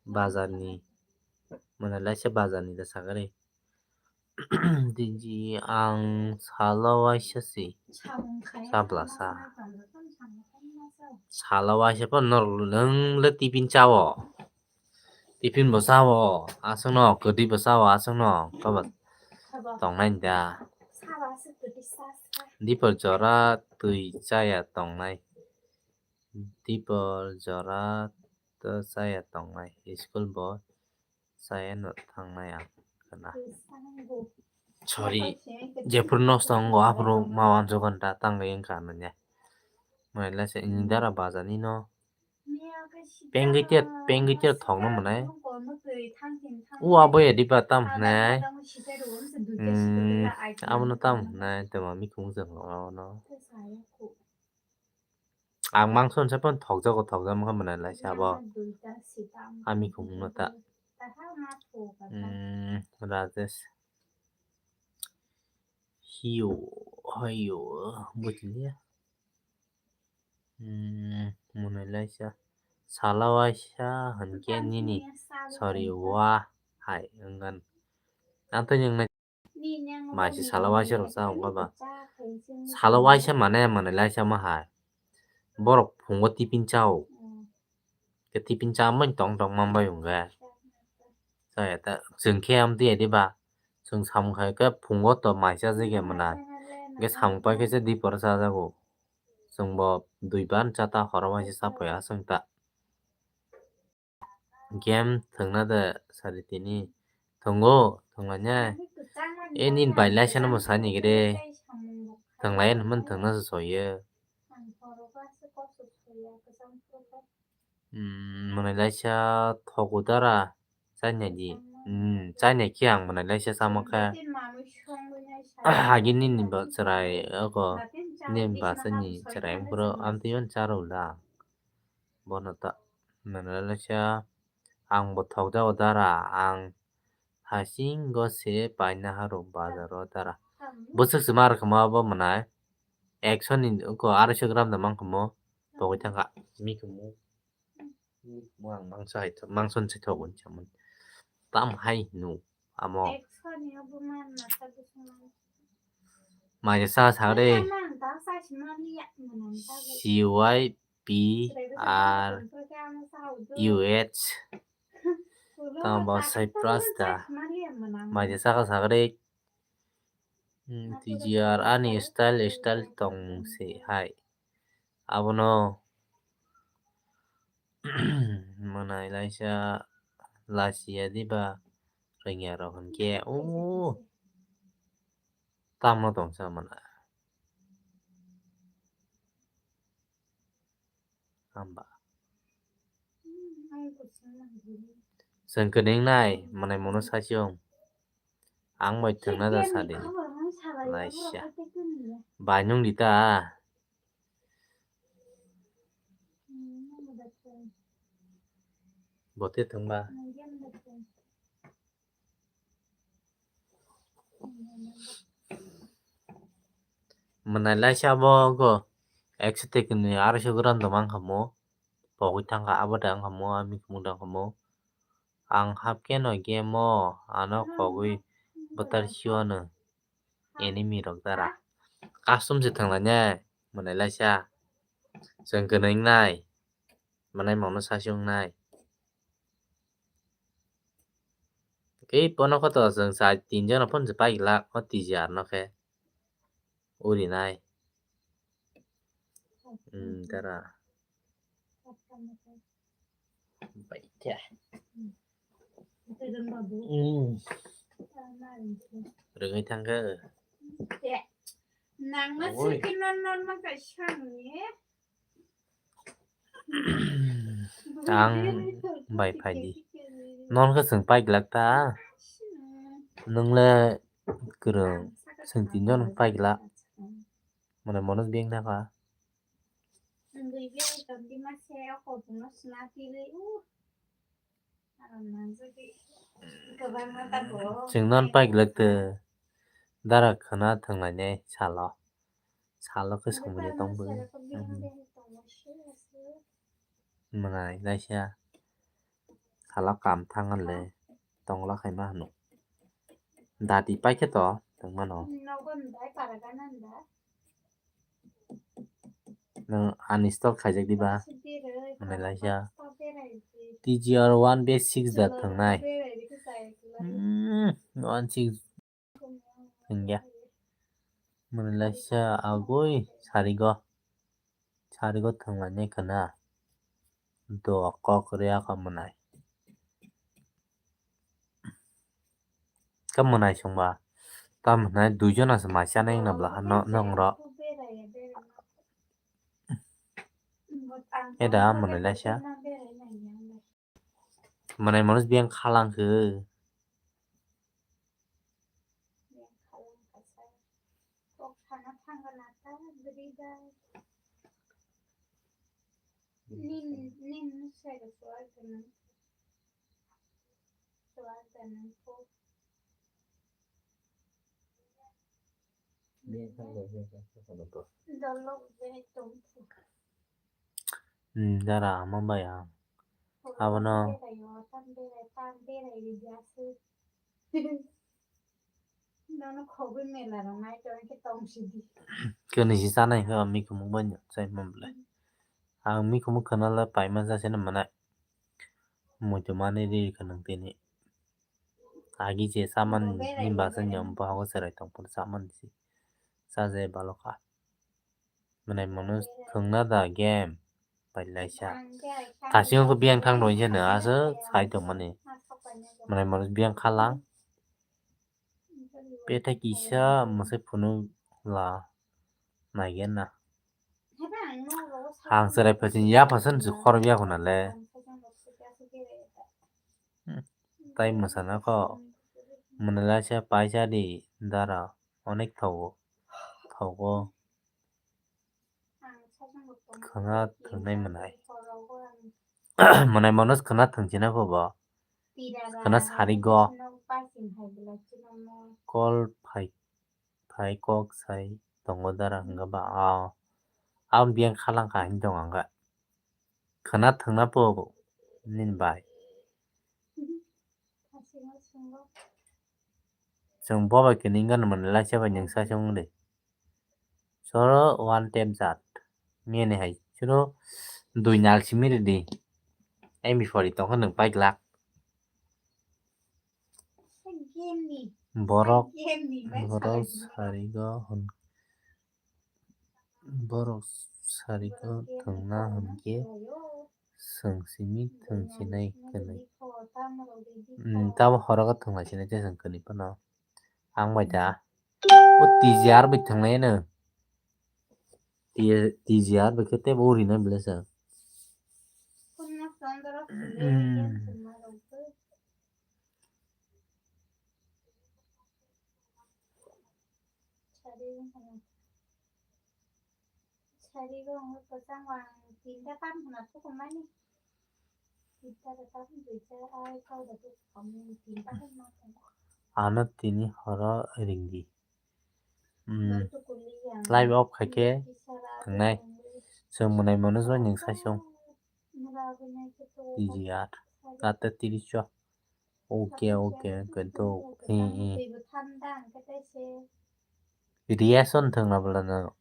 Bazar ni. Mwnai laisa bazar ni da sakha de. Tiji ang salo waisa si. Sabla sa. Salo waisa po nor leng le tiffin chao. Tiffin bo sao, aswkno kwtwi bo sao, aswkno kabo tongnai da. Dipor jora twi chaya tongnai. Dipor jora to chaya tongnai. School bo chaya no thangnai ang kana. Sorry, jephuru nosto wngo aphuru ma uansukha da tangwi wngkha nanya. Mwnai laisa ini dara bazar ni no. Pengkhe, pengkhe thokno mwnai. O aboya diba tam hwnai. Hmm, abono tam hwnai, tamo mikhung jwng rok no. Ang mangso hwnsa phano thokjago, thokjak mankha mwnai laisa abo. A mikhung no ta. Hmm, Rajesh. Hiyo, hiyo, buchiliya. Hmm, mwnai laisa. Sala waisa hwnkhe nini. Sorry, wa hai wngkhan. Ang to nini mai se sala waisa rok cha wngkha ba. Sala waisa mane mwnai laisa ma hai. Borok phungo tiffin chao. Ke tiffin chamani tong tong manbai wngkha. Chaya ta, chwng khe amtwi ya diba? Chwng samung khai khe phungo to mai chajak ya mwnai. Hwnkhe samung pai khe se dipor chajago. Chwngbo dui ban chata horo bai se chapai aswk ta. Game thwngna de sari tini. Thwngo, thwnglanya. E nini bai laisano bo sani gede. Thwnglai hwnmani thwngna se soyo. Hmm, mwnai laisa thogo dara. Chainai di. Hmm, chainai khe ang mwnai laisa sama khe. Agini ni ba chwrai oko. Nini ba sani chwrai bro amtwi on charo la. Bono ta mwnai laisa ang bo thokjago dara, ang hasingo se paina haro bazaro dara. Bwswk se ma rwkha ma bo mwnai. Ekso ni oko aroiso gram da mangkha mo. Pogwi thangkha. Mi khe mo. Mi khe mo ang mangso hai tho-, mangso ni se thogo hinwi samani. Tam hai hino amo. Mai sa sagre. C Y P R U H. Tamo bo Cyprus da. Mai de saka sagre. Hmm, T G R ani style, style tong se hai. Abono mwnai laisa lasia diba rwngya rok hwnkhe o tamo tongsa mwnai. Hamba. Chwng kwrwng nai, mwnai mono sachung. Ang bai thwngna da sadi. Laisa. Bai nung di ta. Bote thwngba. Mwnai laisa bo go ekso tekini aroiso gram da mangkha mo. Pogwi thangkha abo da wngkha mo, a mikhumu da wngkha mo. Ang hapkhe no game o ano kogwi bwtar sio no enemy rok dara. Custom se thanglainai mwnai laisa. Chwng kwnwi wngnai. Mwnai mangno sasi wngnai. Khe bono khe to chwng chai tin jona phone se pai glak o T G R no khe. Uri nai. Hmm, dara. Bai khe. Hmm. Rwngwi thangkhe. Nangma Oi. Sikhe non non ma kaisa ni. Ang bai phaidi. Non khe chwng pai glak ta. Nwng le kwrwng chwng tin jon pai glak. Mane mono beng na kha. Chwng non pai glak ta. Dara khwna thwnglainai salo. Salo khe songwi tongbo. Mwnai laisa. Salo kam thang le tongla khaima hano. Dati paikhe to tongmano. Nwng uninstall khaijak diba? Mwnai laisa. T G R one B six da thwngnai. Hmm, one six. Hingya. Mwnai laisa agoi sarigo. Sarigo thwnglainai khwna. Do kok rwya kha mwnai. Ka mwnai songba. Tam hwnai duijon asa mai chanai wngna bwla ha no-, nongro. Eda mwnai laisa. Mwnai manus biyang khalang khe. Hmm, dara ama bai ang. Abono. Kwnwi si chanai khe mikhumu bai chai ma bwlai. Ang mikhumu khwna le paima chasino mwnai. Muitu mani ri kha nwng tini. Agi je chamani ni bwswk ni bohago chwrai tongphuru chamani se. Chaje balokha. Mwnai mano thwngna da game. Pai laisa. Kasing ko biyang thang roi jeno aswk sai tongmani. Mwnai mano biyang khalang. Pethai kisa mwsai phunuk la naigen na. Ang chwrai phaising ya phasan se khorok ya khuna le. Hmm, tai mwsana kho. Mwnai laisa paisa di dara onek thogo. Thogo. Khwna thwngnai mwnai. Mwnai mano khwna thwngchina kho bo. Khwna sari go. Call phai, phai kok sai tongo dara hwnkha ba. Ah, ang biyang khalang kha hin tong ang kha. Khwna thwngna po nini bai. Chwng bo bai kini wngkha mwnai laisa bai nwng sa se wng de. Soro one tap jat. Miyani hai soro dui nal simi ridi. Ai mi pori tongkha nwng pai glak. Borok, borok sarigo hwn. Borok sarigo thwngna hwnkhe swng simi thwngsinai kwnwi. Hmm, tamo horogo thwnglaisini tei swng kwnwi phano. Ang bai da. O T G R bai thwnglaino. T-, T G R bai khe teibo rinai belai sa. Hmm. Sari rok kwchang ang tinta tam hwnna tukumani. Tinta da tam duita ai kau da tukumani tinta hwnna tukumani. Ano tini horo ringdi. Hmm. Live off khaikhe thangnai. Chwng mwnai mano joi nwng sai song. T G R. Kata tirish cho. Okay, okay, okay, to, eh, eh. Reaction thwngna bwla no.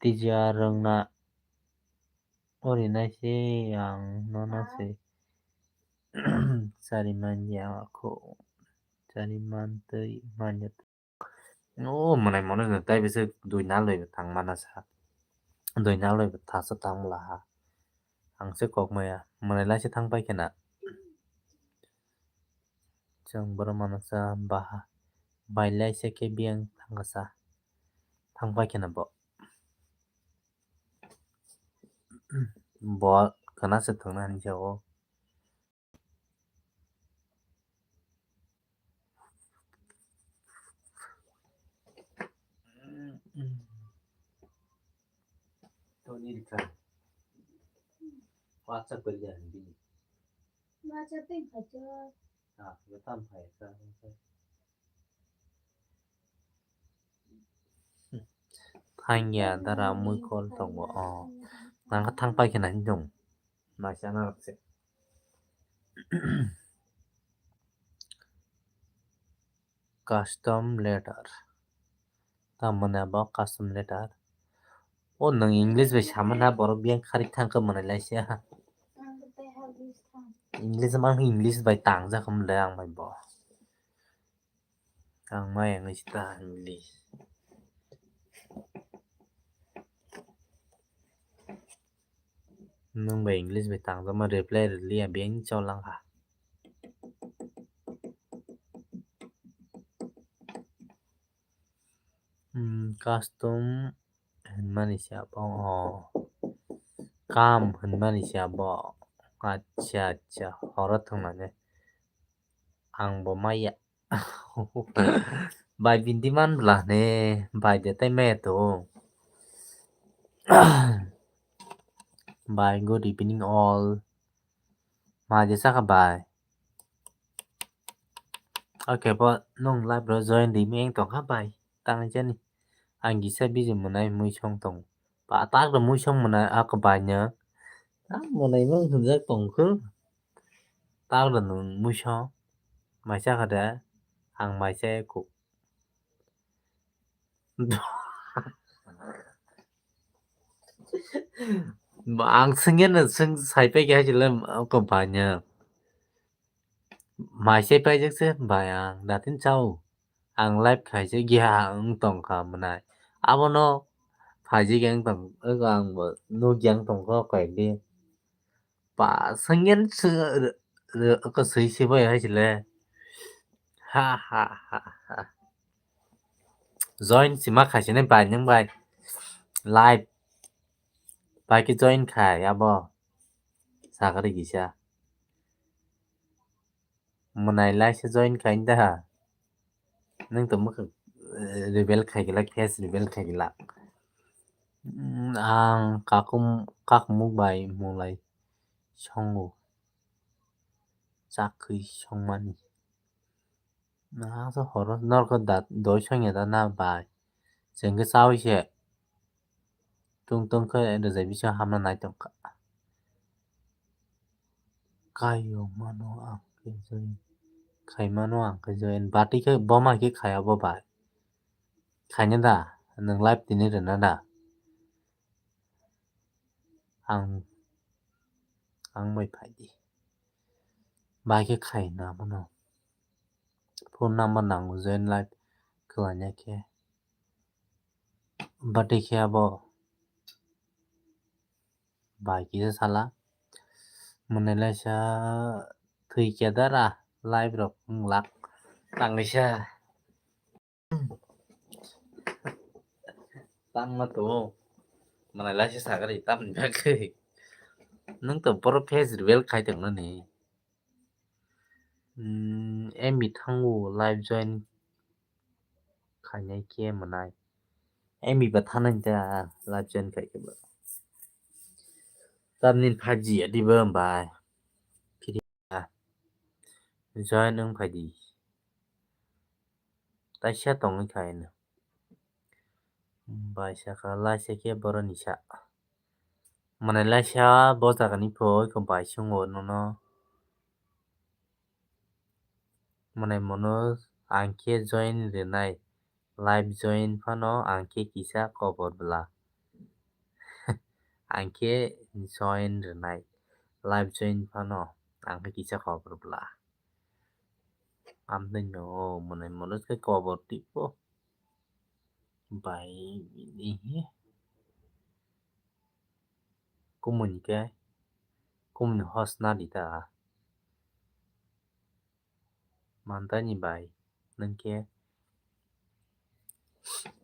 T G R rwngna. Ori nai se ang nono se chari manya kho, chari mantwi manya. O mwnai mano no tai bwswk dui nal bai thang mana sa, dui nal bai thasa thang bwla ha. Ang se kok maya mwnai lai se thang pai khena. Chwng borok mano cha baha bai lai se khe biyang thang kha sa thang pai khena bo. Bo khwna se thwngna hinwi sa o. Toni rikha. WhatsApp kari ya bini. WhatsApp pin khacho. Ah, yo tam phai ka. Thangya dara mui kol tongo o. Nang kha thang pai khena hinjong. Naisana rok se. Custom letter. Tamo hwnwi abo custom letter. O nwng English bai sama na borok biyang kharwi thang khe mwnai lai sia. English mang English bai tangjak hwn le ang bai bo. Ang mai ang ista English. Nwng bai English bai tangjak ma reply rwliya biyang cholang kha. Hmm, custom hwnmani se abo, oh. Kam hwnmani se abo. Acha, acha, horo thwngnani. Ang bo maya. Bai bindi man bwla hwnwi, bai de tai maya to. Bai, good evening all. Ma je saka bai. Okay, bo nung live ro join di meng tong kha bai. Tang jani. Ang gisa biji mwnai muisong tong. Ba tak ro muisong mwnai ak bai nya. Ang mwnai mang hwnjak tong kho. Tak ro nung muisong. Mai saka de. Ang mai se kuk. Ang swngya no swng sai pai khe hai chwla, o ko banya. Mai se paijak se bai ang datin chao. Ang live khaise giha wng tongkha mwnai. Abono phaijak yang tong, ang bo nukya wng tongkha koi di. Pa swngyan sw-, rw-, rw-, oko swi se bai hai chwla. Ha, ha, ha, ha. Join sima khaisene bai nwng bai. Live. Bai khe join khai abo. Sagari kisa. Mwnai lai se join khai da. Nwng to mwkhang, eh, reveal khai glak, face reveal khai glak. Mm, ang kakum-, kakmuk bai mulai songo. Chakwi songmani. Nang so horo norok da doi songya da na bai. Chwng khe chawi se. Tung tung khe rwjai bisingo hamna nai tongkha. Kaio mano ang khe join. Khai mano ang khe join. Bati khe bo mai khe khaya bo bai. Khaina da? Nwng live tini rwna da? Ang, ang bai phai di. Bai khe khai na bono. Phone number nango join live khlaina khe. Bati khe abo bai kisa sala. Mwnai laisa thwi khe dara live rok wng lak tanglaisa. Tangma to. Mwnai laisa sagari tamni bagwi. Nwng to boro face reveal khai tongmani. Hmm, M B thango live join khainai khe mwnai. M B ba thanai ta live join khai khe ba. Tamni five G ya diba bai. Join wng phai di. Taisa tongwi kha hino. Bai saka laisa khe boroni sa. Mwnai laisa bo jagani phoi kho bai swngo nono. Mwnai mono ang khe join rwnai. Live join phano ang khe kisa kobor bwla. Ang khe join rwnai. Live join phano ang khe kisa kobor bwla. Amtwino mwnai mono khe kobor tipo. Bai bini kumuni khe kumuni hosna di ta. Mantani bai nwng khe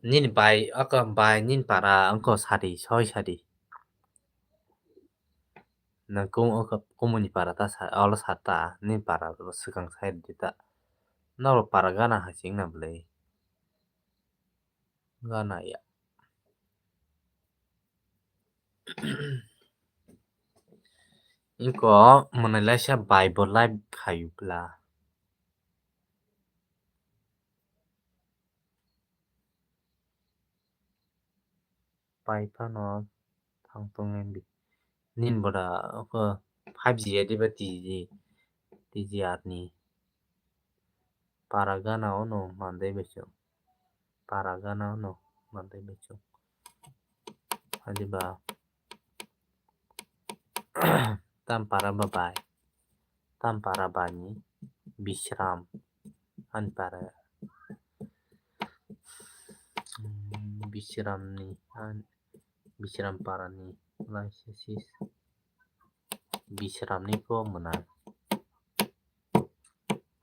nini bai oko bai nini para wngkha sadi soi sadi. Nang kum-, oko kumuni para ta sa, olo sa ta, nini para swkang sai di ta. Norok para gana hai se wngna bwlai. Gana ya. Iko mwnai laisa bai bo live khayu bwla. Pai phano thang tong M B. Nini boda oko five G ya diba T G, T G R ni. Para gana ono mandai bechung. Para gana ono mandai bechung. Adiba. Tampara ba bai. Tampara bani Bishram. Ani para. Hmm, Bishramni, an-, Bishram parani. Laisa sis. Bishramni po mwnai.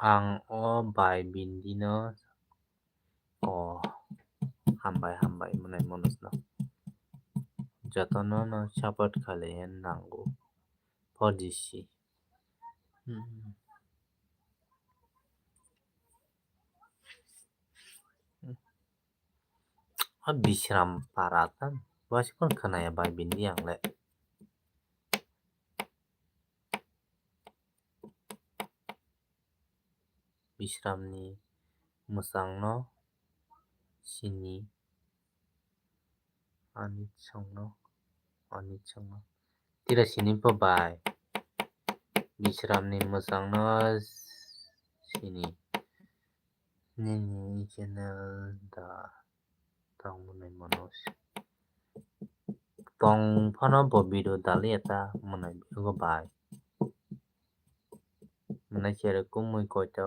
Ang o bai bindino. O, hambai, hambai, mwnai monosno. Jotono no support khalai nango. Four G C. Hmm. O Bishram para ta. Wasikon khanaya bai bindi ang le. Bishramni mwchangno sini, ani chwngno, ani chwngno. Tira sini po bai. Bishramni mwchangno sini. Nini channel da tong mwnai mano. Tong phano bo video daliya ta mwnai bisingo bai. Mwnai chere kumui koito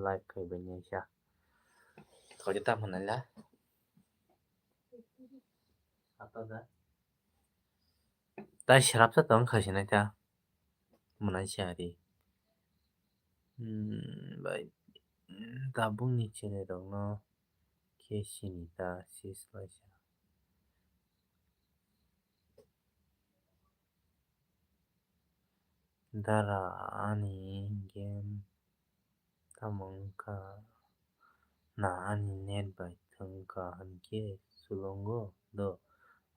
live khai bai nai sa. Koito ta mwnai la. Apa da? Tai srapsa tong khasinai ta. Mwnai si ari. Hmm, bai, hmm, tabukni chwrairokno khe sini ta, sis laisa. Dara ani game tamo wngkha na ani net bai thwngkha hinkhe sulungo do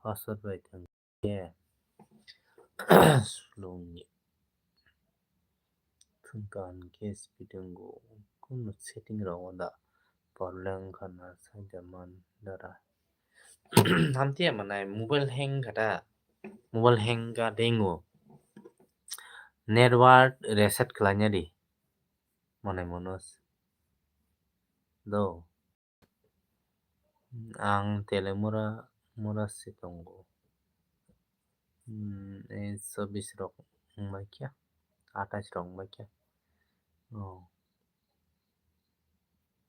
hotspot bai thwng. Khe sulungni thwngkha hinkhe speed wngo. Kunu setting rogo da problem wngkha na saida man dara. Hamtiya manai mobile hang kha da, mobile hang kha dengo. Network reset khlaina di manai monos do. Ang Telemura, Mura se tongo. Hmm, eh, chobbish rok wngbai khe, atais rok wngbai khe. Oh.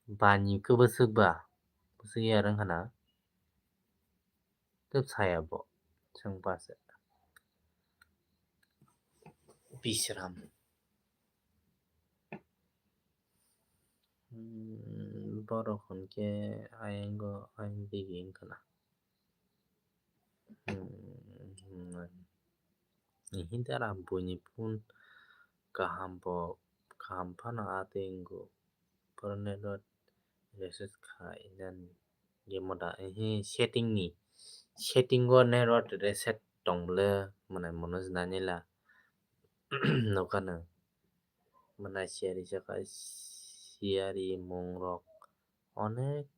Bani khe bwswk ba, bwswk ya rwng khana. Tei saya bo, chwng pa se. Bisram. Hmm, borok hwn khe ayang go, ayang digi wng khana. Hmm, hmm, hmm. Hinte aro buini phone kaham bo, kaham phano atwi wngo. Phone network reset khainani. Game da, ehe, setting ni, setting o network reset tong bwle, mwnai mono jwnani la. Nokha no. Mwnai siyari saka siyari mung rok onek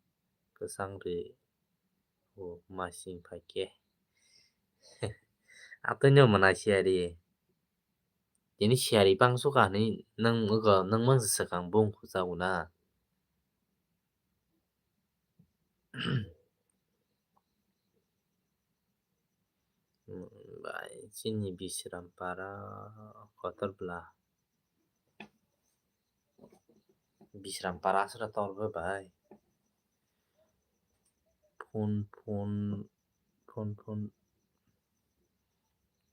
kwchang ri o masing phaikhe. Atwino mwnai siyari. Tini siyari bangso ka hinwi nwng ego, nwng mang swkang bung khujago na. Bai, chini Bisram para kotor bwla. Bisram para aswra tor bai. Phone, phone, phone, phone.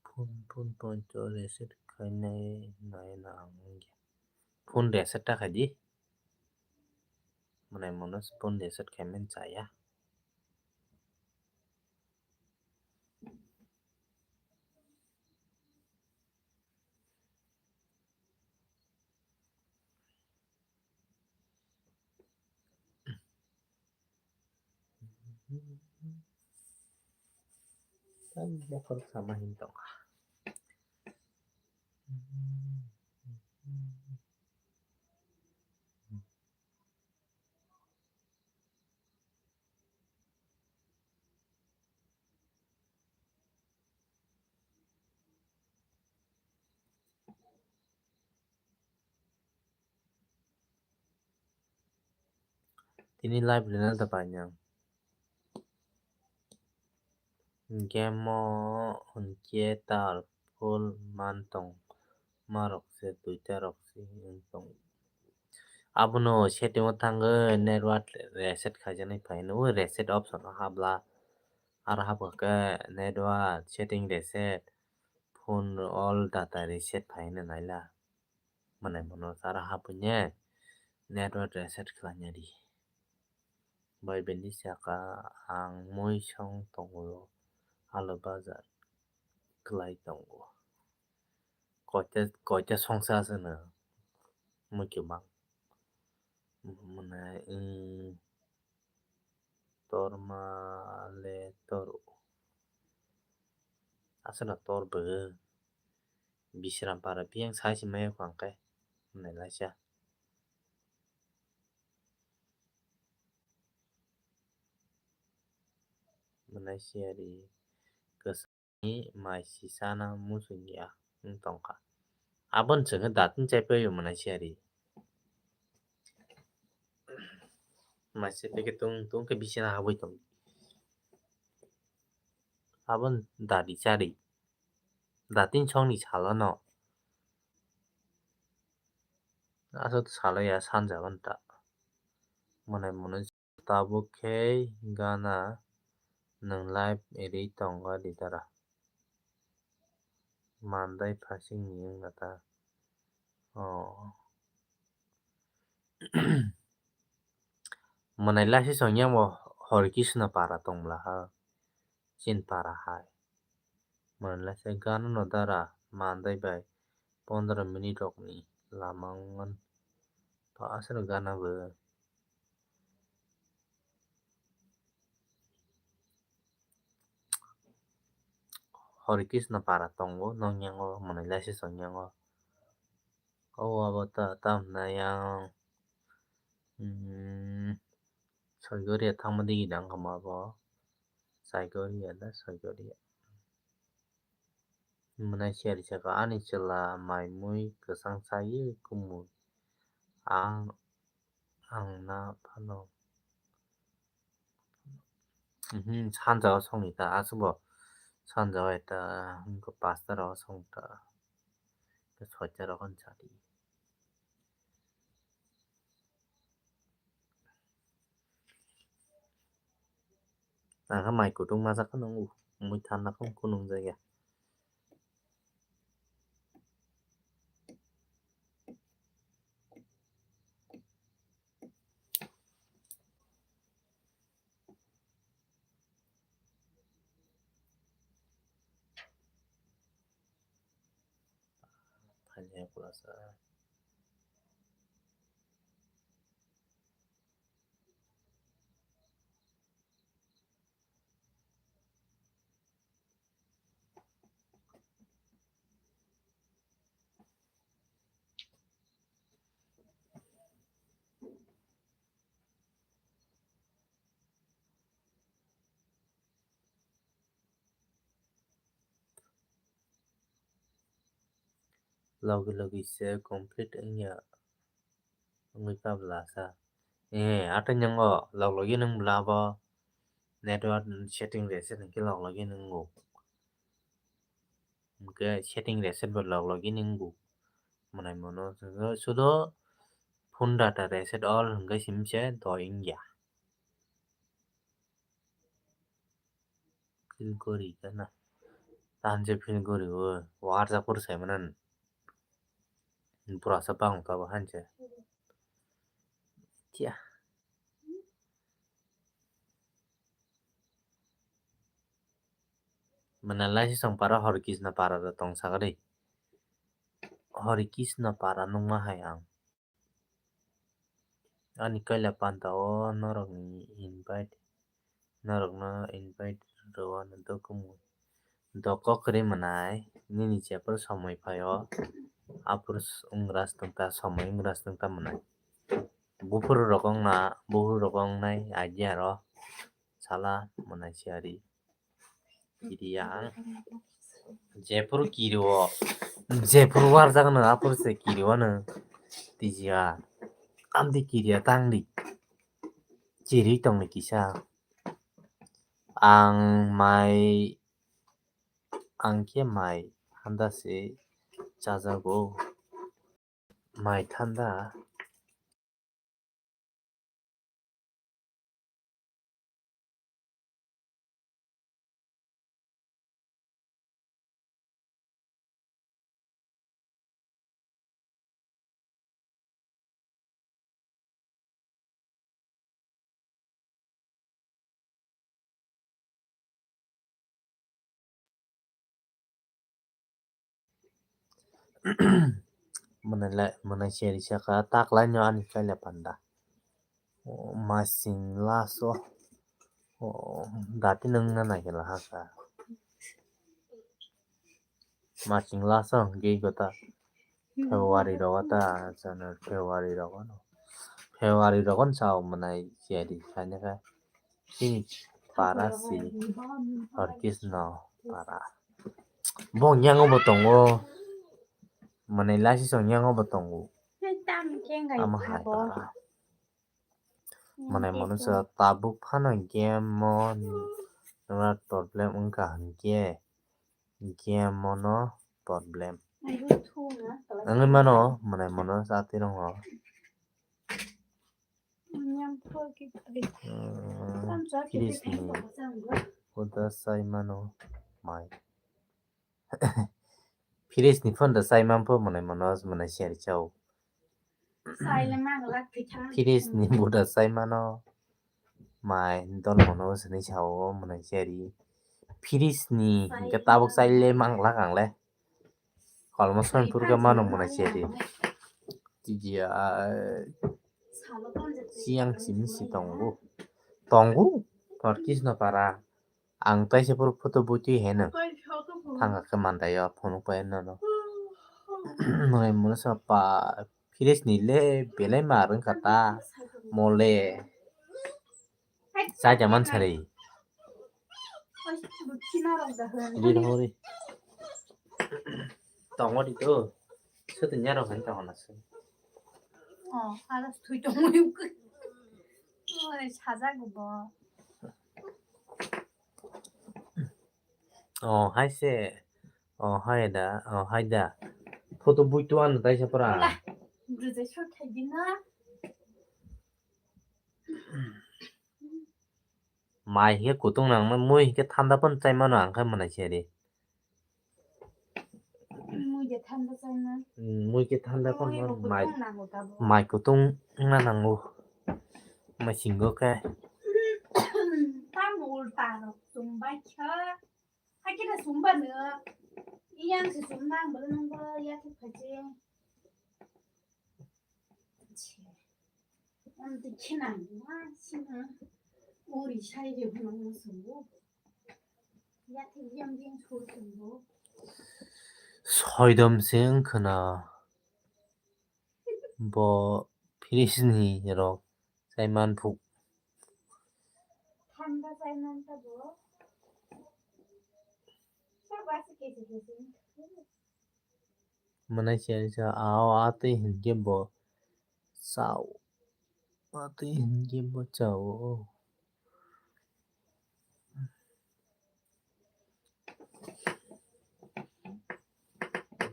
Phone, phone point o reset khainai nai na ang wngya. Phone reset ta khaidi. Mwnai mono phone reset khaimani chaya. Tei bokhorok sama hin tongkha. Tini live rina da pai nang. Game o hwnkhe tar full man tong ma rok se duita rok se wng tong. Abono setting o thangwi network reset khaijaknai phaino o reset option o habla. Aro hapkha khe network setting reset phone all data reset phaino naila. Mwnai mono chara hapwi ne network reset khlaina di. Bai bini saka ang mui song tongo, alo bajar kwlai tongo. Koita, koita songsa se no mui kwbang. Mwnai, mm, Torma le tor. Aswkno tor bo. Bisram para biyang sai se maya kho ang khe. Hwnwi laisa. Mwnai siyari kwsa. Ni mai si sana muchung ya wng tongkha. Aboni chwngkhe datini chaipai mwnai siyari. Maise peke tung tung ke bisina habwi tong. Abon dadi chari. Datin songni salono. Aswk salai ya sanjago ta. Mwnai mwnai tabuk khe gana nwng live eri tongo di dara. Mandai phasing ni wngna ta. Oh. Mwnai laisi song yang bo Hori Krishna para tong bwla ha. Chin para hai. Mwnai laisi gana no dara mandai bai pondro minute rok ni lama wng. To aswk gana bo. Hori Krishna para tongo, nong yango, mwnai laisi song yango. O abo ta, ta hwnna yang, mm, Soigoria thangma digi dang kama bo. Soigoria da, Soigoria. Mwnai siyari saka ani chwla mai mui kwchang chaywi kumui. Ang, ang na phano. Mhm, sanjao songni ta, aswk bo sanjao eta, wngkha pasta rok song ta, soita rok ani sadi. Nangkha mai kutung masa khe nungo, mui thanda khe kunung jagya. Phailya khulasa. Logi logi se complete wngya. Wngwi kabla sa. Eh, atwi nwngo log logi nung bla bo network setting reset hinkhe log logi nungo. Hinkhe setting reset bo log logi nungo. Mwnai mono sudo phone data reset all hinkhe simse doi wngya. Feel gori kana. Tahan je feel gori o. Warjak pur sai manan. Pura sa bang tabo hanse. Tia. Mana laisi song para Hori Krishna para da tong sagari. Hori Krishna para nungma hai ang. Ani kaila panta o norokni invite, norokno invite rwano dokumung. Dokok kwrwi mwnai, nini jephuru somoi phaio, aphuru s-, wngras tungta, somoi wngras tungta mwnai. Buphuru rok wngna, buphuru rok wngnai idea ro, sala mwnai siyari. Kiriya ang. Jephuru kirio, jephuru warjakno aphuru se kirio ano. Tijia. Amtwi kiriya tangdi. Chiri tongni kisa. Ang mai, ang khe mai handa se chajago. Mai thanda. Mwnai le, mwnai seri saka tak laino ani kaila panda. O, masing laso. O, dati nung na nai kela haka. Masing laso hingke gota February rogo ta, January, February rogo no. February rogo no sao mwnai seri kainaka. Chini para si Hori Krishna para. Bo yango bo tongo. Mane laisi song yango bo tongo. Ama hai para. Mwnai mono sa tabuk phano game o nora problem wngkha hinkhe game o no problem. Wngwi mano mwnai mono sa twi rwngo. Fridge ni photo sai mano mai. Fridge ni photo sai manpho mwnai mono mwnai share chao. Fridge ni buda sai mano mai dol mono sini sao mwnai share. Fridge ni hingke tabuk sai le manglak ang le. Kolmo songpur khe mano mwnai se di. Tiji, ah, siyang simi si tongo. Tongo? Tor kisno para. Ang taisa photo butwi heno. Thangka khe mandaio phone pa heno no. Mwnai mwnai sa pa fridge ni le belai ma rwngkha ta. Mole. Chaja man sari. Ri rong ri. Tongo di to. Soto nyaro han tongo na se. Oh, ada thui tongo yuk. Oh, saja gubo. Oh, hai se. Oh, hai da. Oh, hai da. Photo bui tuan dai se pora. Bujai so khai dina. Mai hinkhe kutung nangma, mui hinkhe thanda phano chai mano ang khe mwnai se di. Mui de thanda chai man. Mm, mui khe thanda phano mai, mai kutung wngna nango. Mai singo khe. Tamo ulta rok chum bai kha. Hakhe da chum ba no. Iyang se chum nang bolo nang bolo ya thik phaji. Amtwi khenang ma sina uri sai je phano musungo. Yathik yang yang sur sungo. Soidom se wngkhwna bo fridge ni rok chaiman phuk. Thanda chaiman ta bo. Sa ba se keji keji. Mwnai se sa ao atwi hinkhe bo chao. Atwi hinkhe bo chao.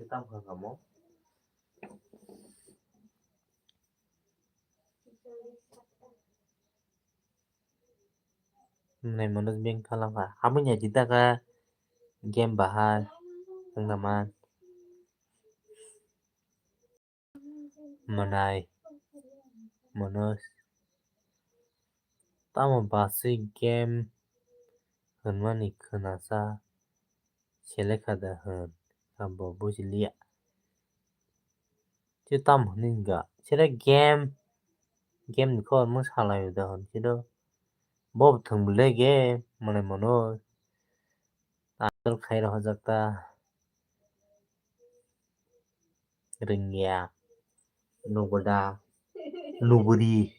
Tamo kha kamo. Nai mono beng thalang kha. Abo nya jita kha game bahai wngna man. Mwnai mono tamo basui game hwnmani khwnasa selekha da hwn abo buji liya. Tei tamo hwnwi wngkha? Sere game, game ni khe omo salai da hwn khe do. Bo thwng bwle game, mwnai mono. Ajol khai rohorjak ta. Rwngya. Nugo da. Nuguri.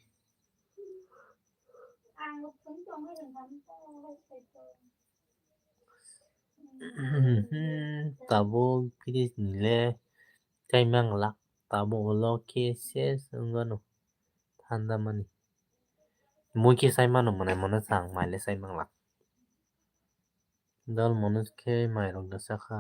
Tabuk fridge ni le chai manglak, tabuk ulo khe ses wngmano thanda mani. Mui khe chai mano mwnai mono chang mai le chai manglak. Dol mono khe mai rok da cha kha.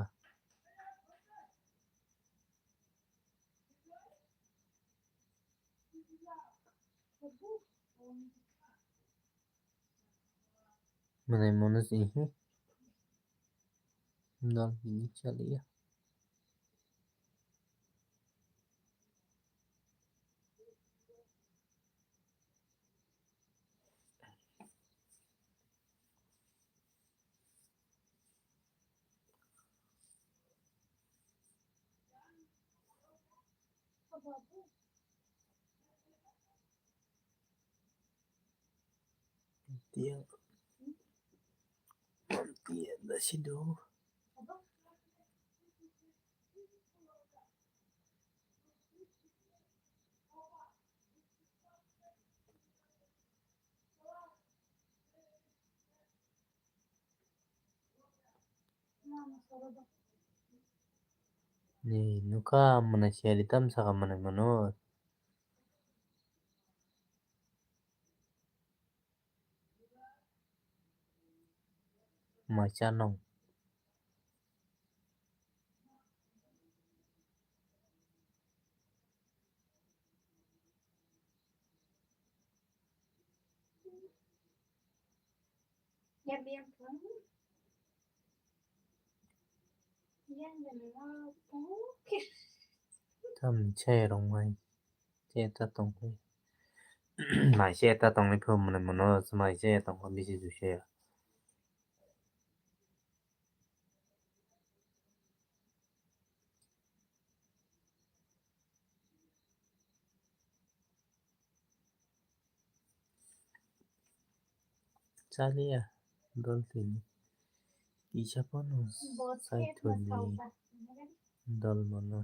Mwnai mono se hi. Dol hini chaliya. Tiang. Tiang da sido. Ni nukha mwnai siyari tam saka mwnai mano. Mai cha nong. Tam che rong mai che ta tong khe. Mai che ta tong ni phu mwnwi mano mai che tong khe bisi ju se. Chaliya dol tini. Kisa phano sai thwini dol mano.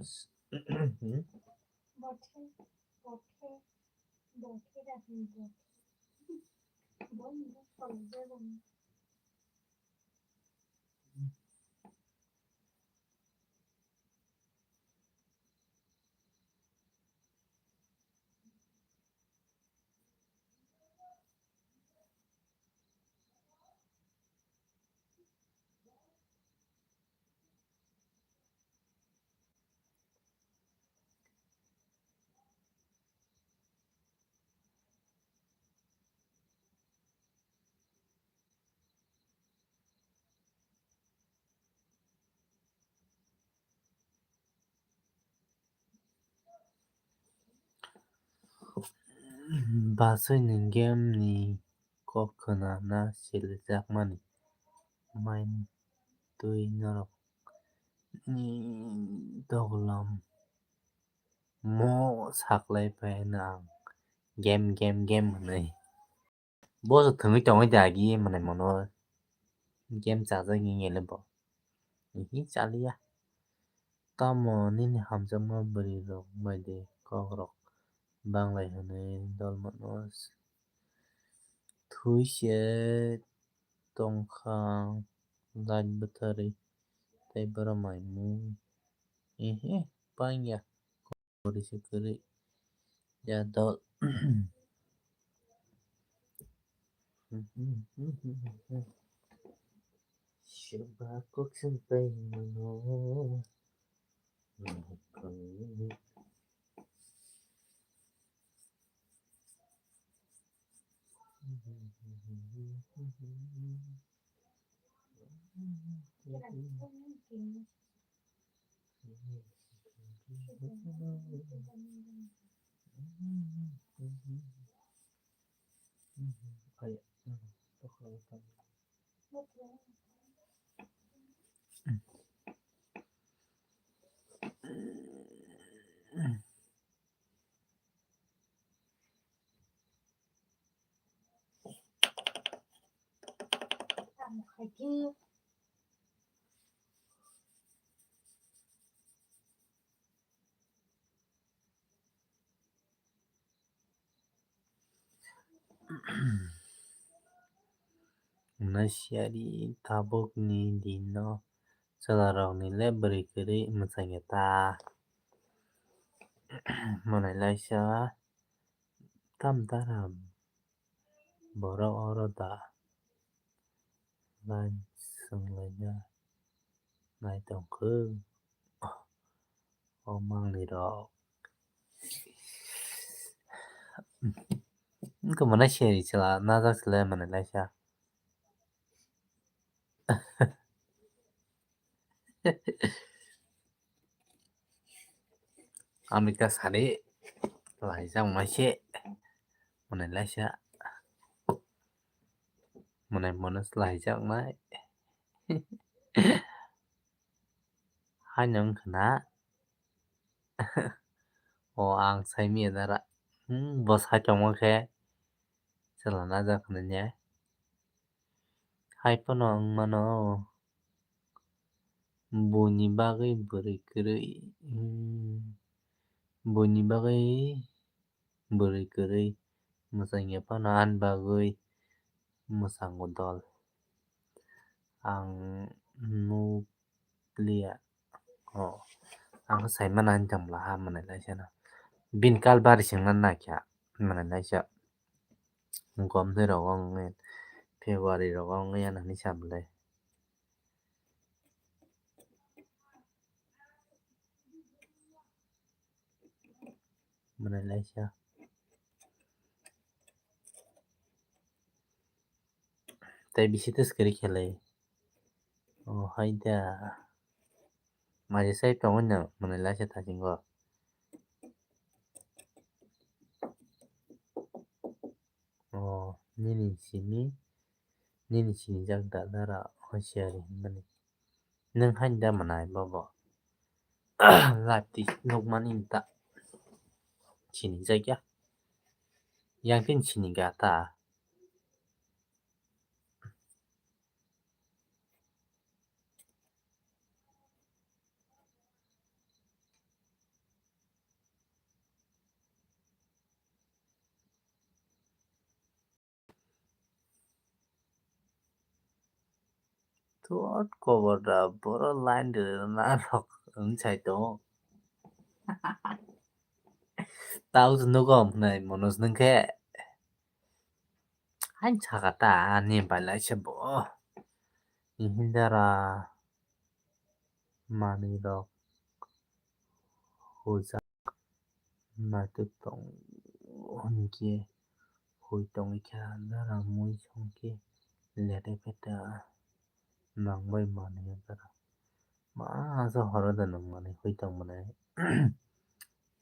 Basui ni game ni kok khwna na silijakmani mai twi norok ni doglam mo saklai phai na ang game game game hwnwi. Bo se thwngwi tongwi da agi mwnai mono game chajak ni ngele bo. Hihi chaliya. Tamo nini hamjakma bwrwi rok bai de kok rok banglai hwnwi dol mano. Thwi se tongkha light bwtharwi tei borok mai mung. Hihi pangya. Kwrwi se kwrwi. Ya dol. Seba kok sing pai mano. Naisiyari tabukni dino chwlarokni le bwrwi kwrwi mwchangya ta. Mwnai laisa tam dara borok oro da line swnglaina nai tongkhu. O manglirok. Wngkha mwnai seri chwla najak chwla mwnai laisa. Amita sari laijak maise mwnai laisa. Mwnai mwnai laijak nai. Haino wngkha na. O ang sai manya dara. Hmm, bo sai tongma khe chwla najak hwnwi ne. Hai phano wng mano. Buini bagwi bwrwi kwrwi. Hmm, buini bagwi bwrwi kwrwi mwchangya phano ani bagwi mwchango dol. Ang nukliya. O, ang khe sai mana ani tongmwla ha mwnai laisa no. Bini kal bari sengna nakha mwnai laisa. Gomtwi rogo wngwi February rogo wngwi ya nani sa bwlai. Mwnai laisa. Tei bisi tei swkari khelai. O hai da. Maji sai tongwi no mwnai laisa thasingo. O nini simi, nini sinijak da dara hoshiyari hinmani. Nwng haini da mwnai bobo. Live twi nukmani ta sinijakya. Yang tin siniga ta. Thot kobor da boro line rwna rok wng sai tongo. Tao se nugo hwnwi Manoj nwng khe. Hain saka ta ani bai lai se bo. Hindara manwi rok hujak. Naitok tong hwnkhe hui tongwi kha, dara mui songkhe lete peta nangbai manwi dara. Ma asa horo da nang manwi hui tong mwnai